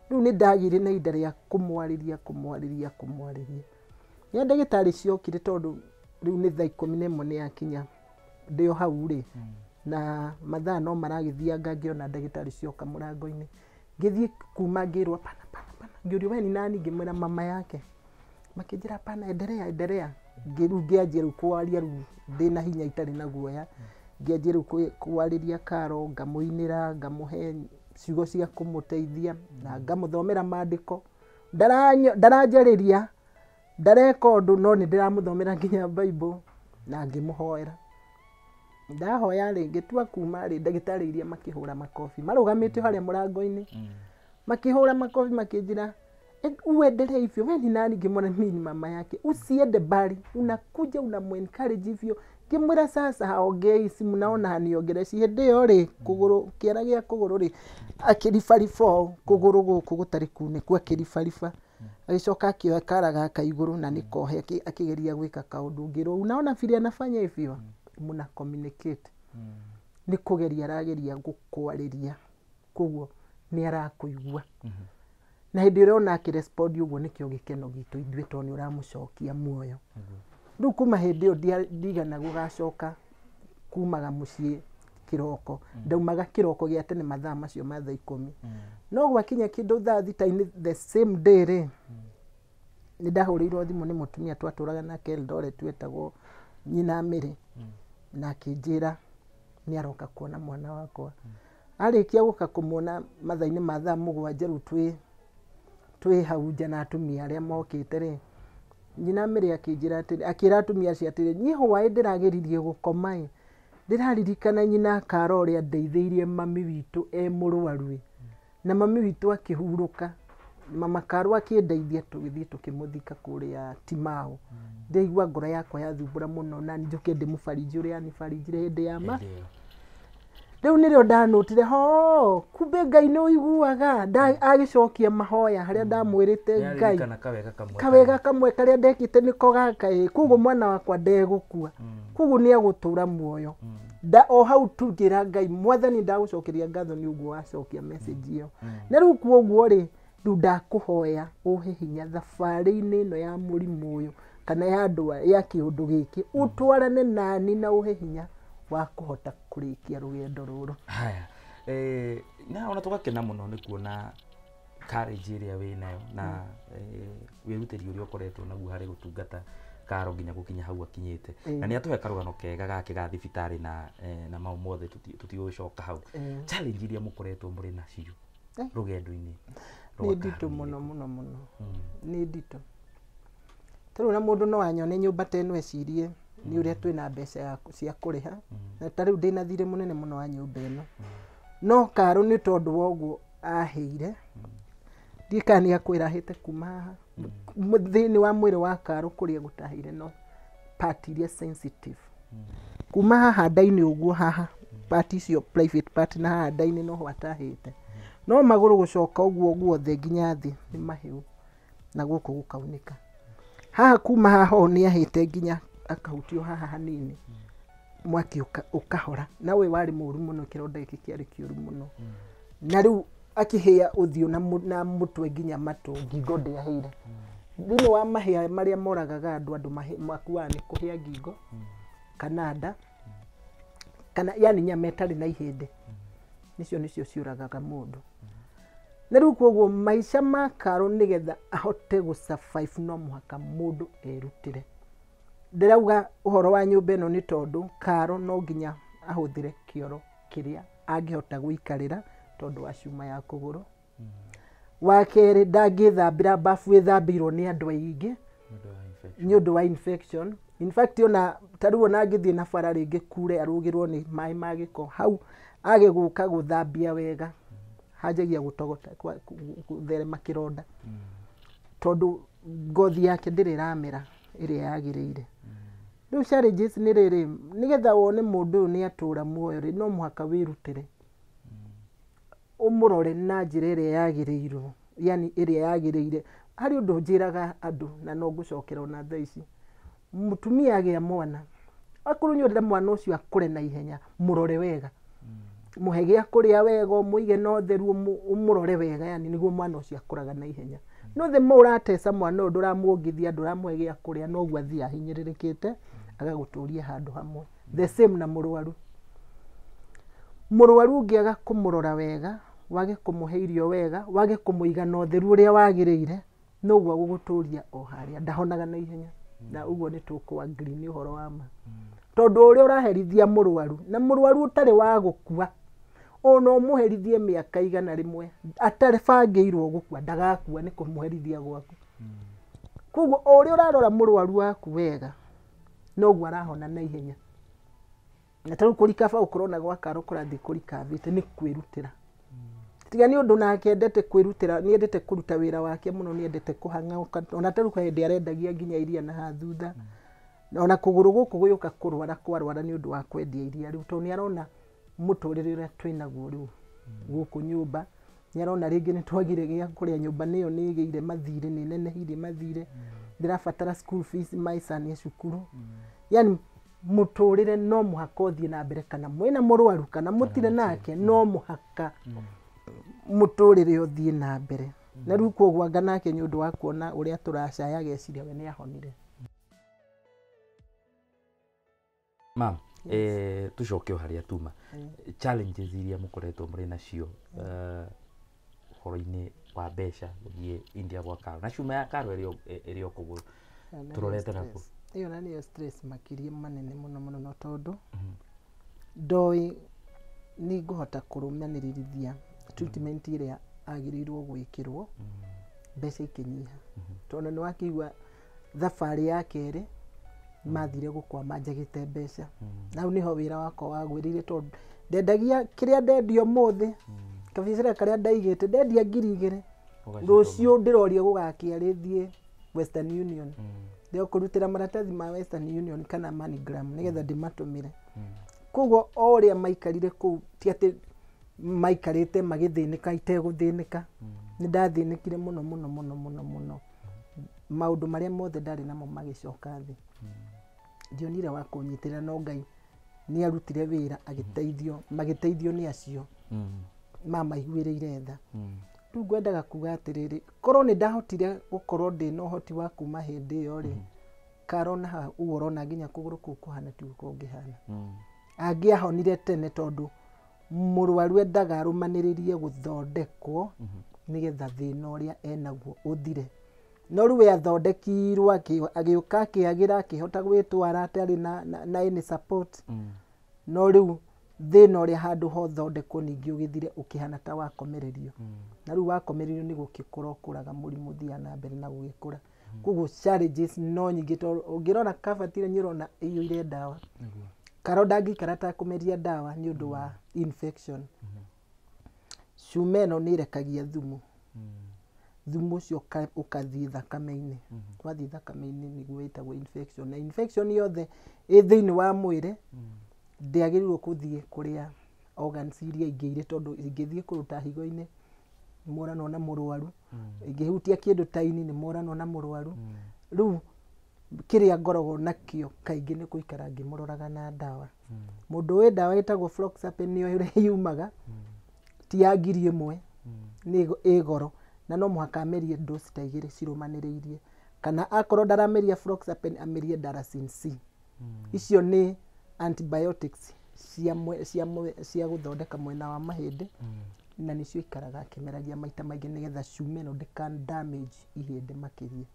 Rĩu nĩ ndagĩire na ihinda rĩa kũmwarĩria, kũmwarĩria, kũmwarĩria. Rĩrĩa ndagĩtarĩ ciokire, tondũ rĩu nĩ thaa 11 nĩ yakinya ndĩ o hau rĩ, na mathaa no maragĩthianga, ngĩona ndagĩtarĩ cioka mũrango-inĩ. Ngĩthiĩ kuma, ngĩrwo, "Hapana, hapana, hapana." Ngĩũrio, "We ni nani?" Ngĩmwĩra, "Mama yake." Makĩnjĩra, "Hapana, endelea, endelea." Rĩu ngĩanjia rĩu kwaria, rĩu ndĩna hinya, itarĩ na guoya. Ngĩanjia rĩu kwarĩria Karo, ngamũinĩra, ngamũhe ciugo cia kũmũteithia na ngamũthomera mandĩko. Ndaranjarĩria, ndareka ũndũ, no nĩ ndĩramũthomera nginya Bible na ngĩmũhoera. Ndahoya rĩ, ngĩtua kuma rĩ, ndagĩtarĩ iria makĩhũra makobi marũgamĩte harĩa mũrango-inĩ, makĩhũra makobi, makĩnjĩra, "Uendelee hivyo. We ni nani?" Ngĩmwĩra, "Mimi ni mama yake. Usiende mbali, unakuja unamuencourage hivyo." Ngĩmwĩra, "Sasa haongei, si mnaona haniongereshi." Hĩndĩ ĩyo rĩ, kũgũrũ kĩara gĩa kũgũrũ rĩ, akĩribariba ũũ kũgũrũ gũkũ gũtarĩ kunĩku, akĩribariba, agĩcoka akĩoya kara gaka igũrũ na nĩkohe, akĩgeria gwĩka kaũndũ. Ngĩrwo, "Unaona vile anafanya hivyo, muna communicate, nĩ kũgeria arageria gũkwarĩria, koguo nĩ arakũigua." Na hĩndĩ ĩrĩa ona akĩrespond ũguo, nĩkĩo gĩkeno gitũ ithuĩ, tondũ nĩ ũramũcokia muoyo. Rĩu kuma hĩndĩ ĩyo ndigana gũgacoka kumaga mũciĩ kĩroko. Ndaumaga kĩroko gĩa tene mathaa macio ma thaa 10, no gwakinya kĩndũ thaa 6-inĩ the same day rĩ, Nĩ ndahũrĩirwo thimũ nĩ mũtumia twatũraga nake Eldoret wetagwo nyina Mĩrĩ, na akĩnjĩra nĩ aroka kuona mwana wakwa. Arĩkia gũka kũmuona mathaa-inĩ ma thaa 7 rĩu twĩ hau nja na atumia arĩa mokĩte rĩ, nyina Mĩrĩ akĩnjĩra atĩrĩ, akĩra atumia acio atĩrĩ, niĩ hwaĩ ndĩrageririe gũkoma ĩ, ndĩraririkana nyina Karo ũrĩa ndeithĩirie mami witũ e mũrwaru ĩ, na mami witũ akĩhurũka, mama Karo akĩndeithia tũgĩthiĩ tũkĩmũthika kũrĩa Timau. Ndĩraigua ngoro yakwa yathumbũra mũno na njũke ndĩmũbariji ũrĩa anibarijire hĩndĩ ya ma. Rĩu nĩrĩo ndanũtire ho, kumbe Ngai nĩ ũiguaga. Agĩcokia mahoya harĩa ndamwĩrĩte Ngai kawega kamwe karĩa ndekĩte nĩko gaka ĩ, koguo mwana wakwa ndegũkua, koguo nĩ egũtũra muoyo. O hau tu ngĩra Ngai, Mwathani ndagũcokeria ngatho nĩ ũguo wacokia message ĩyo. Na rĩu koguo rĩ, rĩu ndakũhoya ũhe hinya thabarĩ-inĩ ĩno ya mũrimũ ũyũ kana ya ndwa ya kĩũndũ gĩkĩ, ũtwarane nani na ũhe hinya wa kũhota kũrĩkia rũgendo rũrũ. Haya, na ona tũgakena mũno nĩ kuona courage ĩrĩa wĩnayo na wĩrutĩri ũrĩa ũkoretwo naguo harĩ gũtungata Karo nginya gũkinya hau akinyĩte. Na nĩ atũhe karũgano kega gake ga thibitarĩ na na mau mothe tũtigũcoka hau. Challenge iria mũkoretwo mũrĩ nacio rũgendo-inĩ nĩ nditũ mũno mũno mũno, nĩ nditũ. Tarĩu na mũndũ no anyone nyũmba ta ĩno ecirie nĩ ũrĩa twĩna mbeca cia kũrĩha, na tarĩu ndĩna thirĩ mũnene mũno wa nyũmba ĩno. No Karo nĩ tondũ wa ũguo aheire, ndiĩ kana nĩ akwĩra ahĩte kuma haha thĩinĩ wa mwĩrĩ wa Karo kũrĩa gũtahĩire no part iria sensitive. Kuma haha nda-inĩ ũguo haha part icio private part na haha nda-inĩ noho atahĩte, no magũrũ gũcoka ũguo guothe nginya thĩ nĩ mahĩu na gũkũ gũkaunĩka. Haha kuma haha ũũ nĩ ahĩte nginya akahutio haha hanini, mwaki ũkahora. Na ũyũ warĩ mũru mũno, kĩronda gĩkĩ kĩarĩ kĩũru mũno. Na rĩu akĩhĩa ũthiũ na mũtwe nginya matũ, ngingo ndĩahĩire. Thĩinĩ wa mahĩa marĩa moragaga andũ, andũ makuaga nĩ kũhĩa ngingo kana nda kana yani nyama ĩtarĩ na ihĩndĩ, nicio nĩcio ciũragaga mũndũ. Na rĩu koguo maica ma Karo nĩgetha ahote gũ survive no mũhaka mũndũ erutĩre. Ndĩrauga ũhoro wa nyũmba ĩno nĩ tondũ Karo no nginya ahũthĩre kĩoro kĩrĩa angĩhota gũikarĩra tondũ wa cuma ya kũgũrũ. Wa kerĩ, ndangĩthambĩra bafu ĩthambĩirwo nĩ andũ aingĩ nĩ ũndũ wa infection. In fact ona tarĩu ona angĩthiĩ na bara rĩngĩ kure arũgĩrwo nĩ maĩ ma gĩko, hau age gũka gũthambia wega hanjagia gũtogota gũtherema kĩronda, tondũ ngothi yake ndĩrĩ ĩramera ĩrĩa yagĩrĩire. Rĩu challenges nĩ rĩrĩ, nĩgetha wone mũndũ ũyũ nĩ atũra muoyo rĩ, no mũhaka wĩrutĩre ũmũrore na njĩra ĩrĩa yagĩrĩirwo, yani ĩrĩa yagĩrĩire. Harĩ ũndũ njĩraga andũ na no ngũcokera ona thaa ici, mũtumia agĩa mwana akorwo nĩ ũrenda mwana ũcio akũre na ihenya, mũrore wega, mũhe gĩa kũrĩa wega, ũmũige na ũtheru, ũmũrore wega, yani nĩguo mwana ũcio akũraga na ihenya. No the more ũrateca mwana ũyũ, ndũramuongithia, ndũramũhe gĩa kũrĩa, noguo athiĩ ahinyĩrĩrĩkĩte agagũtũria handũ hamwe. The same na mũrwaru. Mũrwaru ũngĩaga kũmũrora wega, wage kũmũhe irio wega, wage kũmũiga na ũtheru ũrĩa wagĩrĩire, noguo agũgũtũria o harĩa, ndahonaga na ihenya. Na ũguo nĩ tũkũ agree nĩ ũhoro wa ma. Tondũ ũrĩa ũraherithia mũrwaru, na mũrwaru ũtarĩ wa gũkua, ona ũmũherithie mĩaka 100 atabangĩirwo gũkua, ndagakua nĩ kũmũherithia gwaku. Koguo o ũrĩa ũrarora mũrwaru waku wega, noguo arahona na ihenya. Na tarĩu kũrikaba ũkũrona gwa Karo kũrathiĩ kũrikabĩte nĩ kwĩrutĩra. Tiga nĩ ũndũ nake endete kwĩrutĩra, nĩ endete kũruta wĩra wake mũno, nĩ endete kũhang'a, ona tarĩu hĩndĩ arendagia nginya iria na haha thutha. Ona kũgũrũ gũkũ gũgĩũka kũrwara kwarwara nĩ ũndũ wa kwendia iria rĩu, tondũ nĩ arona mũtũrĩre ũrĩa twĩnaguo rĩu gũkũ nyũmba, nĩ arona rĩngĩ nĩ twagire gĩa kũrĩa, nyũmba nĩyo nĩ ĩgĩire mathirĩ, nĩ nenehire mathirĩ, ndĩrabatara school fees maica nĩ cukuru. Yani mũtũrĩre no mũhaka ũthiĩ na mbere, kana mwĩna mũrwaru kana mũtirĩ nake, no mũhaka mũtũrĩre ũthiĩ na mbere. Na rĩu koguo anga nake nĩ ũndũ wa kuona ũrĩa tũracaya ageciria we nĩ ahonire. Ma'am, tucoke o harĩa tuma. Challenges iria mũkoretwo mũrĩ nacio ũhoro-inĩ wa mbeca gũthiĩ India gwa Karo na cuma ya Karo ĩrĩ o kũgũrũ tũrorete nakuo. Ĩyo na nĩyo stress makĩria manene mũno mũno, no tondũ ndoĩ nĩ ngũhota kũrũmanĩrĩria treatment ĩrĩa agĩrĩirwo gwĩkĩrwo, mbeca ikĩnyiha, tondũ nĩ wakĩigua thabarĩ ya kerĩ mathire gũkwama njagĩte mbeca. Na hau nĩho wĩra wakwa wagwĩrĩire, tondũ ndendagia kĩrĩa ndendia ũmũthĩ, kabiacara karĩa ndaigĩte ndendia 2,000, rũciũ ndĩroria gũgakĩa rĩthiĩ Western Union, ndĩkũrutĩra maratathi ma Western Union kana MoneyGram nĩgetha ndĩmatũmĩre. Koguo o ũrĩa maikarire kũu, ti atĩ maikarĩte magĩthĩnĩka itegũthĩnĩka, nĩ ndathĩnĩkire mũno mũno mũno mũno mũno. Maũndũ marĩa mothe ndarĩ namo magĩcoka thĩ. Ndionire wa kũnyitĩrĩra, no Ngai nĩ arutire wĩra, agĩteithio, magĩteithio nĩ acio mamaiguĩrĩire tha. Rĩu ngwendaga kuga atĩrĩrĩ, korwo nĩ ndahotire gũkorwo ndĩna ũhoti wa kuma hĩndĩ ĩyo rĩ, Karo na haha ũguo ũrona nginya kũgũrũ kũu kũhana tiguo kũngĩhana. Angĩahonire tene, tondũ mũrwaru endaga arũmanĩrĩrie gũthondekwo nĩgetha thĩna ũrĩa enaguo ũthire. No rĩu we athondekirwo agĩũka akĩagĩra, akĩhota gwĩtwara atarĩ na any support. No rĩu thĩna ũrĩa handũ hothondekwo ningĩ ũgĩthire, ũkĩhana ta wakomererio. Na rĩu wakomererio nĩ gũgĩkũra ũkũraga, mũrimũ ũthiaga na mbere na gũgĩkũra. Koguo challenges no nyingĩ, tondũ ũngĩrora kabatire nĩ ũrona ĩiyũire ndawa. Karo ndangĩikara atakũmeria ndawa nĩ ũndũ wa infection. Cuma ĩno nĩ ĩrekagia thumu. Thumu ũcio ũkathiĩ thakame-inĩ. Wathiĩ thakame-inĩ nĩguo wĩtagwo infection. Na infection yothe ĩ thĩinĩ wa mwĩrĩ ndĩagĩrĩirwo gũthiĩ kũrĩa organs iria ingĩ irĩ, tondũ ingĩthiĩ kũruta higo-inĩ nĩ moranwo na mũrwaru, ingĩhutia kĩndũ ta ini nĩ moranwo na mũrwaru. Rĩu kĩrĩa ngoragwo nakĩo kaingĩ nĩ gũikara ngĩmũroraga na ndawa. Mũndũ wĩ ndawa ĩtagwo Floxapen nĩyo ĩrĩa yumaga, ti ya 1,000, nĩ ĩ goro, na no mũhaka amerie dose ta igĩrĩ cirũmanĩrĩirie, kana akorwo ndarameria Floxapen amerie Daracin C. Icio nĩ antibiotics cia gũthondeka mwena wa mahĩndĩ, na nĩcio ikaraga akĩmeragia maita maingĩ nĩgetha cuma ĩno ndĩka damage ihĩndĩ makĩria.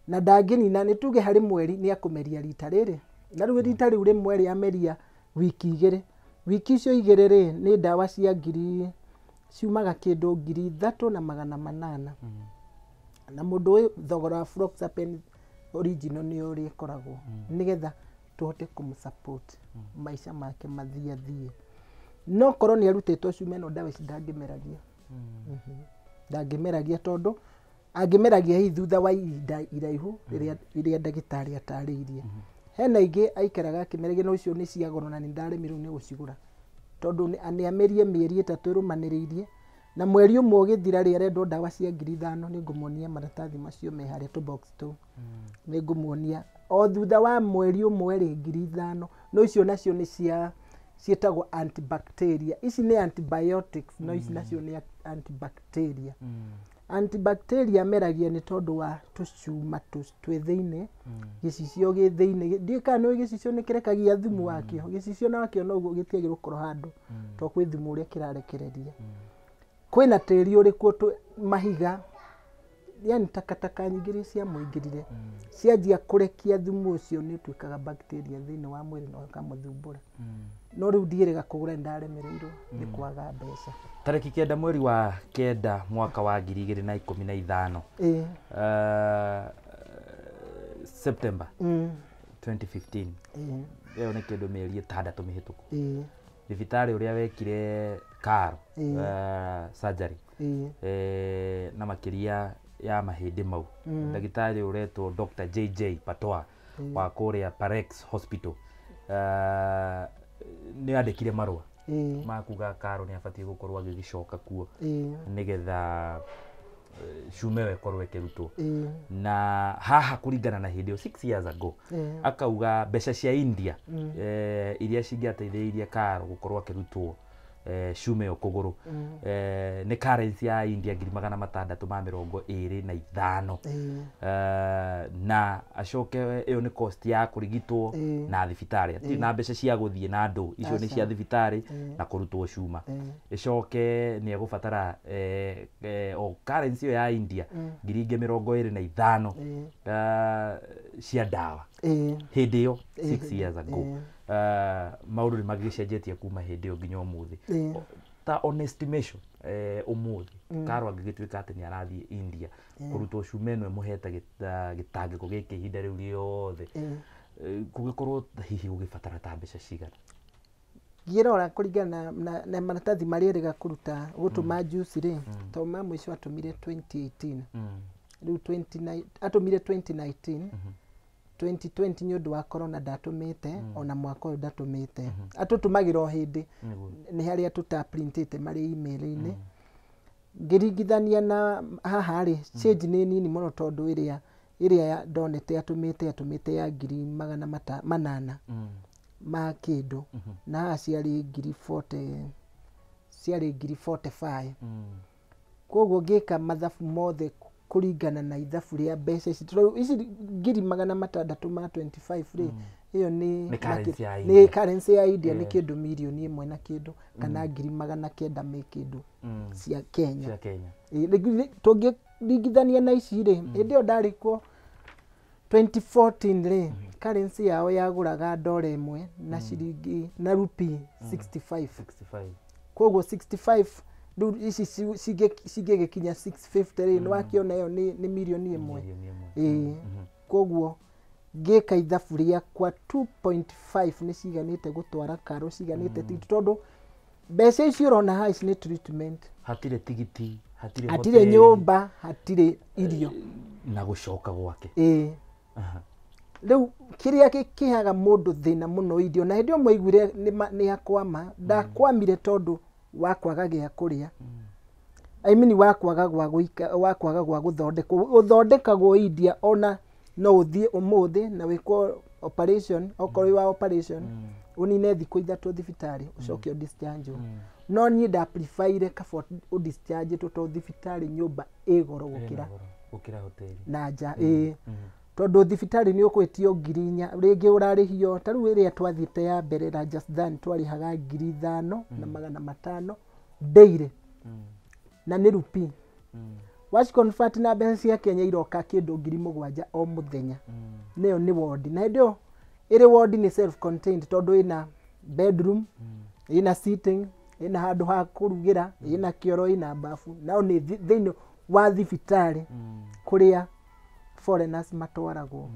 Na ndangĩnina, nĩ tuge harĩ mweri nĩ akũmeria rita rĩrĩ, na rĩu rita rĩu rĩmwe rĩ ameria wiki igĩrĩ. Wiki icio igĩrĩ rĩ, nĩ ndawa cia ngiri ciumaga kĩndũ 3,800. Na mũndũ ũyũ thogora wa Floxapen original nĩ ũrĩa ĩkoragwo, nĩgetha tũhote kũmũ support maica make mathiĩ athiĩ. No korwo nĩ arutĩtwo cuma ĩno, ndawa ici ndangĩmeragia. Ndangĩmeragia, tondũ angĩmeragia hihi thutha wa ihinda iraihu rĩrĩa ndagĩtarĩ atarĩirie. Hena ingĩ aikaraga akĩmeragia, no icio nĩ cia goro na nĩ ndaremirwo nĩ gũcigũra, tondũ nĩ amerie mĩeri 3 ĩrũmanĩrĩirie, na mweri ũmwe ũgĩthira rĩ, arendwo ndawa cia 5,000. Nĩ ngũmuonia maratathi macio me harĩa tũ box tũu, nĩ ngũmuonia o thutha wa mweri ũmwe rĩ, 5,000. No icio nacio nĩ cia ciĩtagwo antibacteria. Ici nĩ antibiotics, no ici nacio nĩ antibacteria. Antibacteria meragia nĩ tondũ wa tũcuma twĩ thĩinĩ, gĩcicio gĩ thĩinĩ. Ndiũĩ kana nĩũĩ gĩcicio nĩ kĩrekagia thumu wakĩo. Gĩcicio nakĩo noguo gĩtiagĩrĩirwo gũkorwo handũ, tondũ kwĩ thumu ũrĩa kĩrarekereria. Kwĩna tĩri ũrĩkuo, mahiga, yani takataka nyingĩ iria ciamũingĩrire cianjia kũrekia thumu ũcio, nĩ ũtuĩkaga bacteria thĩinĩ wa mwĩrĩ na ũkamũthumbũra. No rĩu ndiĩrĩga kũgũra, nĩ ndaremereirwo nĩ kwaga mbeca. Tarĩki 9 mweri wa 9 mwaka wa 2015, September 2015, ĩyo nĩ kĩndũ mĩeri 6 mĩhĩtũku, thibitarĩ ũrĩa wekire Karo surgery na makĩria ya mahĩndĩ mau, ndagĩtarĩ ũretwo Dr. JJ Patoa wa kũrĩa Parex Hospital, nĩ andĩkire marũa ma kuga Karo nĩ abatiĩ gũkorwo agĩgĩcoka kuo nĩgetha cuma ĩyo ĩkorwo ĩkĩrutwo. Na haha kũringana na hĩndĩ ĩyo 6 years ago, akauga mbeca cia India iria cingĩateithĩrĩirie Karo gũkorwo akĩrutwo cuma ĩyo kũgũrũ nĩ currency ya India 625,000. Na acoke ĩyo nĩ cost ya kũrigitwo na thibitarĩ, hatirĩ na mbeca cia gũthiĩ na andũ, icio nĩ cia thibitarĩ na kũrutwo cuma. Ĩcoke nĩ egũbatara o currency ĩyo ya India 25,000 cia ndawa hĩndĩ ĩyo 6 years ago. Maũndũ nĩ magĩcenjetie kuma hĩndĩ ĩyo nginya ũmũthĩ. Ta on estimation ũmũthĩ Karo angĩgĩtuĩka atĩ nĩ arathiĩ India kũrutwo cuma ĩno ĩmũhete gĩtangĩko gĩkĩ ihinda rĩu rĩothe, kũngĩkorwo hihi gũgĩbatara ta mbeca cigana? Ngĩrora kũringana na maratathi marĩa erĩga kũruta gũtũma juice rĩ, tondũ ma mũico atũmire 2018, rĩu atũmire 2019, 2020 nĩ ũndũ wa corona ndatũmĩte, ona mwaka ũyũ ndatũmĩte. Atũtũmagĩra o hĩndĩ, nĩ harĩa tũtaprintĩte marĩ email-inĩ. Ngĩringithania na haha rĩ, change nĩ nini mũno tondũ ĩrĩa ndonete atũmĩte ya 800,000 ma kĩndũ, na haha ciarĩ 40,000, ciarĩ 45,000. Koguo ngĩka mathabu mothe kũringana na ithabu rĩa mbeca ici, tondũ ici 625,000 rĩ, ĩyo nĩ currency ya India, nĩ kĩndũ 1,000,000 na kĩndũ kana 900,000 me kĩndũ cia Kenya. Tũngĩringithania na ici rĩ, hĩndĩ ĩyo ndarĩ kuo 2014 rĩ, currency yao yagũraga ndora ĩmwe na ciringi na rupee 65. Koguo 65 rĩu ici cingĩgĩkinya 650 rĩ, nĩwakĩona ĩyo nĩ 1,000,000. Koguo ngĩka ithabu rĩakwa 2.5 nĩ ciganĩte gũtwara Karo, ciganĩte tondũ mbeca icio ũrona haha ici nĩ treatment, hatirĩ tigiti, hatirĩ nyũmba, hatirĩ irio na gũcoka gwake. Rĩu kĩrĩa kĩheaga mũndũ thĩna mũno irio, na hĩndĩ ĩyo mwaiguire nĩ akwama, ndakwamire tondũ wa kwaga gĩa kũrĩa, I mean wa kwaga gwa gũika, wa kwaga gwa gũthondekwo. Ũthondekagwo India ona no ũthiĩ ũmũthĩ na wĩkwo operation, okorwo wa operation ũnine thikũ 3 thibitarĩ ũcoke ũdischarge. No niĩ ndapreferire kaba ũdischarge tondũ thibitarĩ nyũmba ĩ goro gũkĩra hoteli na nja. Tondũ thibitarĩ nĩ ũkwĩtio 4,000 rĩngĩ ũrarĩhio, ta rĩu ĩrĩa twathiĩte ya mbere Rajasthan twarĩhaga 5,500 daily, na nĩ rupee. Waciconvert na mbeca cia Kenya iroka kĩndũ 7,000 o mũthenya. Nayo nĩ ward, na hĩndĩ ĩyo ĩrĩ ward nĩ self contained tondũ ĩna bedroom, ĩna sitting, ĩna handũ ha kũrugĩra, ĩna kĩoro, ĩna bafu. Nao nĩ thĩinĩ wa thibitarĩ kũrĩa foreigners matwaragwo.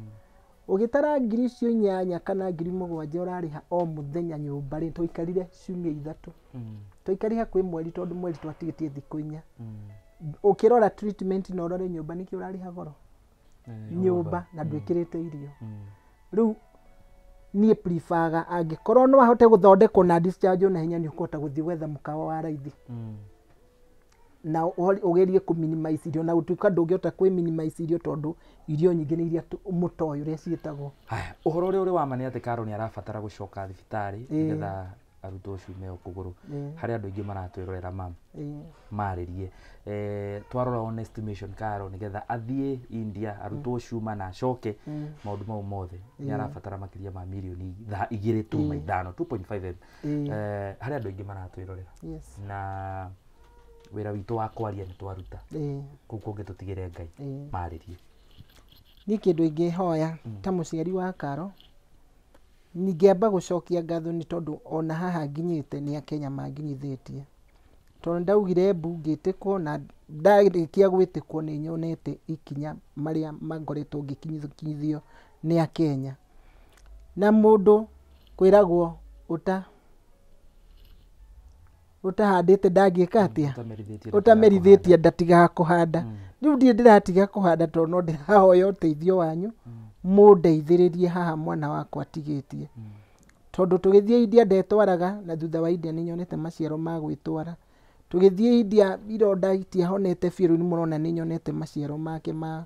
Ũgĩtara 8,000 kana 7,000 ũrarĩha o mũthenya nyũmba rĩ, twaikarire ciumia 3, twaikarire hakuhĩ mweri tondũ mweri twatigĩtie thikũ 4. Ũkĩrora treatment na ũrore nyũmba nĩkĩ ũrarĩha goro nyũmba na ndwĩkĩrĩte irio. Rĩu niĩ preferga angĩkorwo no ahote gũthondekwo na discharge na hinya, nĩ ũkũhota gũthiĩ gwetha mũkawa wa raithi na ũgerie kũ minimize irio, na gũtuĩka ndũngĩhota kwĩ minimize irio tondũ irio nyingĩ nĩ iria mũtoĩ ũrĩa ciĩtagwo. Haya, ũhoro ũrĩa ũrĩ wa ma nĩ atĩ Karo nĩ arabatara gũcoka thibitarĩ nĩgetha arutwo cuma ĩyo kũgũrũ. Harĩ andũ aingĩ maratwĩrorera mam marĩrie. Twarora on estimation Karo nĩgetha athiĩ India arutwo cuma na acoke, maũndũ mau mothe nĩ arabatara makĩria ma 2.5 million, 2.5 M. Harĩ andũ aingĩ maratwĩrorera na wĩra witũ wa kwaria nĩ twaruta, kũu kũngĩ tũtigĩre Ngai marĩrie. Niĩ kĩndũ ingĩhoya ta mũciari wa Karo, ningĩamba gũcokia ngatho nĩ tondũ ona haha nginyĩte nĩ Akenya manginyithĩtie, tondũ ndaugire mbu ngĩtĩkwo, na ndarĩkia gwĩtĩkwo nĩ nyonete ikinya marĩa mangoretwo ngĩkinyithio nĩ Akenya. Na mũndũ kwĩragwo ũtahandĩte ndangĩka atĩa, ũtamerithĩtie ndatigaga kũhanda. Rĩu ndirĩ ndĩratiga kũhanda tondũ no ndĩrahoya ũteithio wanyu, mũndeithĩrĩrie haha mwana wakwa atigĩtie. Tondũ tũgĩthiĩ India ndetwaraga, na thutha wa India nĩ nyonete maciaro ma gwĩtwara. Tũgĩthiĩ India ironda itiahonete biũ, rĩu nĩ mũrona nĩ nyonete maciaro make ma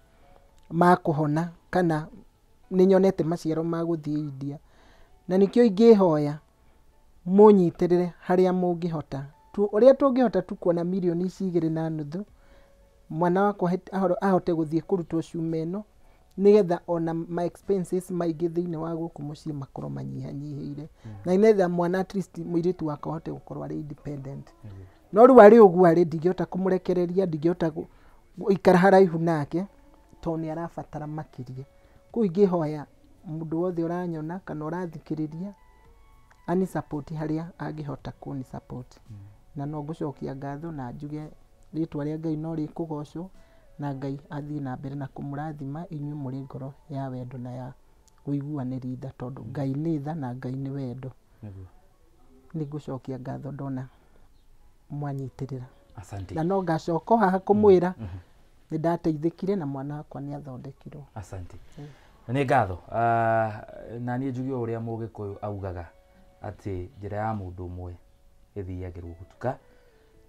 kũhona, kana nĩ nyonete maciaro ma gũthiĩ India. Na nĩkĩo ingĩhoya Mũnyitĩrĩre harĩa mũngĩhota. Ũrĩa tũngĩhota tu kuona mirioni ici 2.5, mwana wakwa ahote gũthiĩ kũrutwo cuma ĩno, nĩgetha ona my expenses maingĩ thĩinĩ wa gũkũ mũciĩ makorwo manyihanyihĩire. Na nĩgetha mwana at least mũirĩtu wakwa ahote gũkorwo arĩ independent. No rĩu arĩ ũguo arĩ, ndingĩhota kũmũrekereria, ndingĩhota gũikara haraihu nake, tondũ nĩ arabatara makĩria. Kũu ingĩhoya mũndũ wothe ũranyona kana ũrathikĩrĩria ani support harĩa angĩhota kũni support. Na no ngũcokia ngatho na njuge rĩtwa rĩa Ngai no rĩkũgocwo, na Ngai athiĩ na mbere na kũmũrathima inyuĩ mũrĩ ngoro ya wendo na ya ũiguanĩri tha, tondũ Ngai nĩ tha na Ngai nĩ wendo. Nĩ ngũcokia ngatho ndona mwanyitĩrĩra. Asante. Na no ngacoka haha kũmwĩra nĩ ndateithĩkire na mwana wakwa nĩ athondekirwo. Asante. Nĩ ngatho. Na niĩ njuge o ũrĩa Mũgĩkũyũ augaga atĩ njĩra ya mũndũ ũmwe ĩthiagĩrwo gũtuka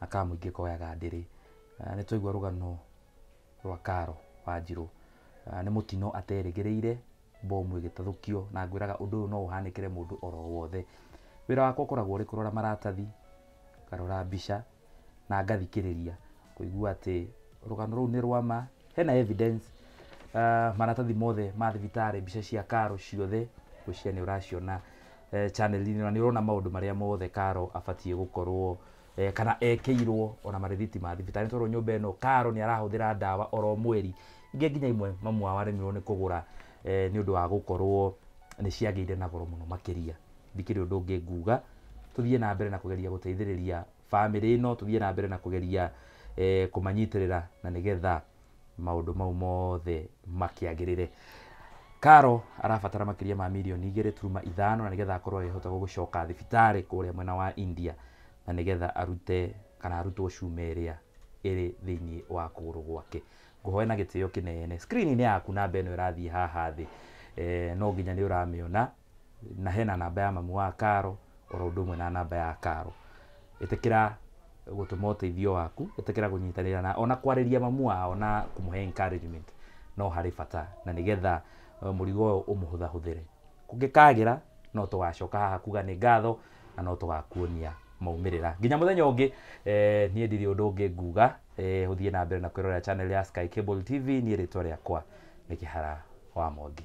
na kamũingĩ koyaga ndĩrĩ. Nĩ twaigua rũgano rwa Karo Wanjirũ. Nĩ mũtino aterĩgĩrĩire, bomu ĩgĩtathũkio, na ngwĩraga ũndũ ũyũ no ũhanĩkĩre mũndũ oro wothe. Wĩra wakwa ũkoragwo ũrĩ kũrora maratathi, ngarora mbica na ngathikĩrĩria kũigua atĩ rũgano rũu nĩ rwa ma, hena evidence. Maratathi mothe ma thibitarĩ, mbica cia Karo ciothe ngwĩciria nĩ ũraciona channel-inĩ, na nĩ ũrona maũndũ marĩa mothe Karo abatiĩ gũkorwo kana ekĩirwo, ona marĩthiti ma thibitarĩ, tondũ nyũmba ĩno Karo nĩ arahũthĩra ndawa oro mweri, ingĩ nginya imwe mamu wao aremirwo nĩ kũgũra nĩ ũndũ wa gũkorwo nĩ ciagĩire na goro mũno makĩria. Ndikĩrĩ ũndũ ũngĩ nguga, tũthiĩ na mbere na kũgeria gũteithĩrĩria bamĩrĩ ĩno, tũthiĩ na mbere na kũgeria kũmanyitĩrĩra na nĩgetha maũndũ mau mothe makĩagĩrĩre. Karo arabatara makĩria ma mirioni 2.5 na nĩgetha akorwo agĩhota gũcoka thibitarĩ kũrĩa mwena wa India, na nĩgetha arute kana arutwo cuma ĩrĩa ĩrĩ thĩinĩ wa kũgũrũ gwake. Ngũhoe na gĩtĩo kĩnene, screen-inĩ yaku namba ĩno ĩrathiĩ haha thĩ, no nginya nĩ ũramĩona, na hena namba ya mamu wa Karo oro ũndũ ũmwe na namba ya Karo. Ĩtĩkĩra gũtũma ũteithio waku, ĩtĩkĩra kũnyitanĩra na ona kwarĩria mamu wao na kũmũhe encouragement no harĩ bata, na nĩgetha mũrigo ũyũ ũmũhũthahũthĩre. Kũngĩkagĩra no tũgacoka haha kuga nĩ ngatho na no tũgakuonia maumĩrĩra. Nginya mũthenya ũngĩ, niĩ ndirĩ ũndũ ũngĩ nguga, ũthiĩ na mbere na kwĩrorera channel ya Sky Cable TV. Niĩ rĩtwa rĩakwa nĩ Kĩhara wa Mwangi.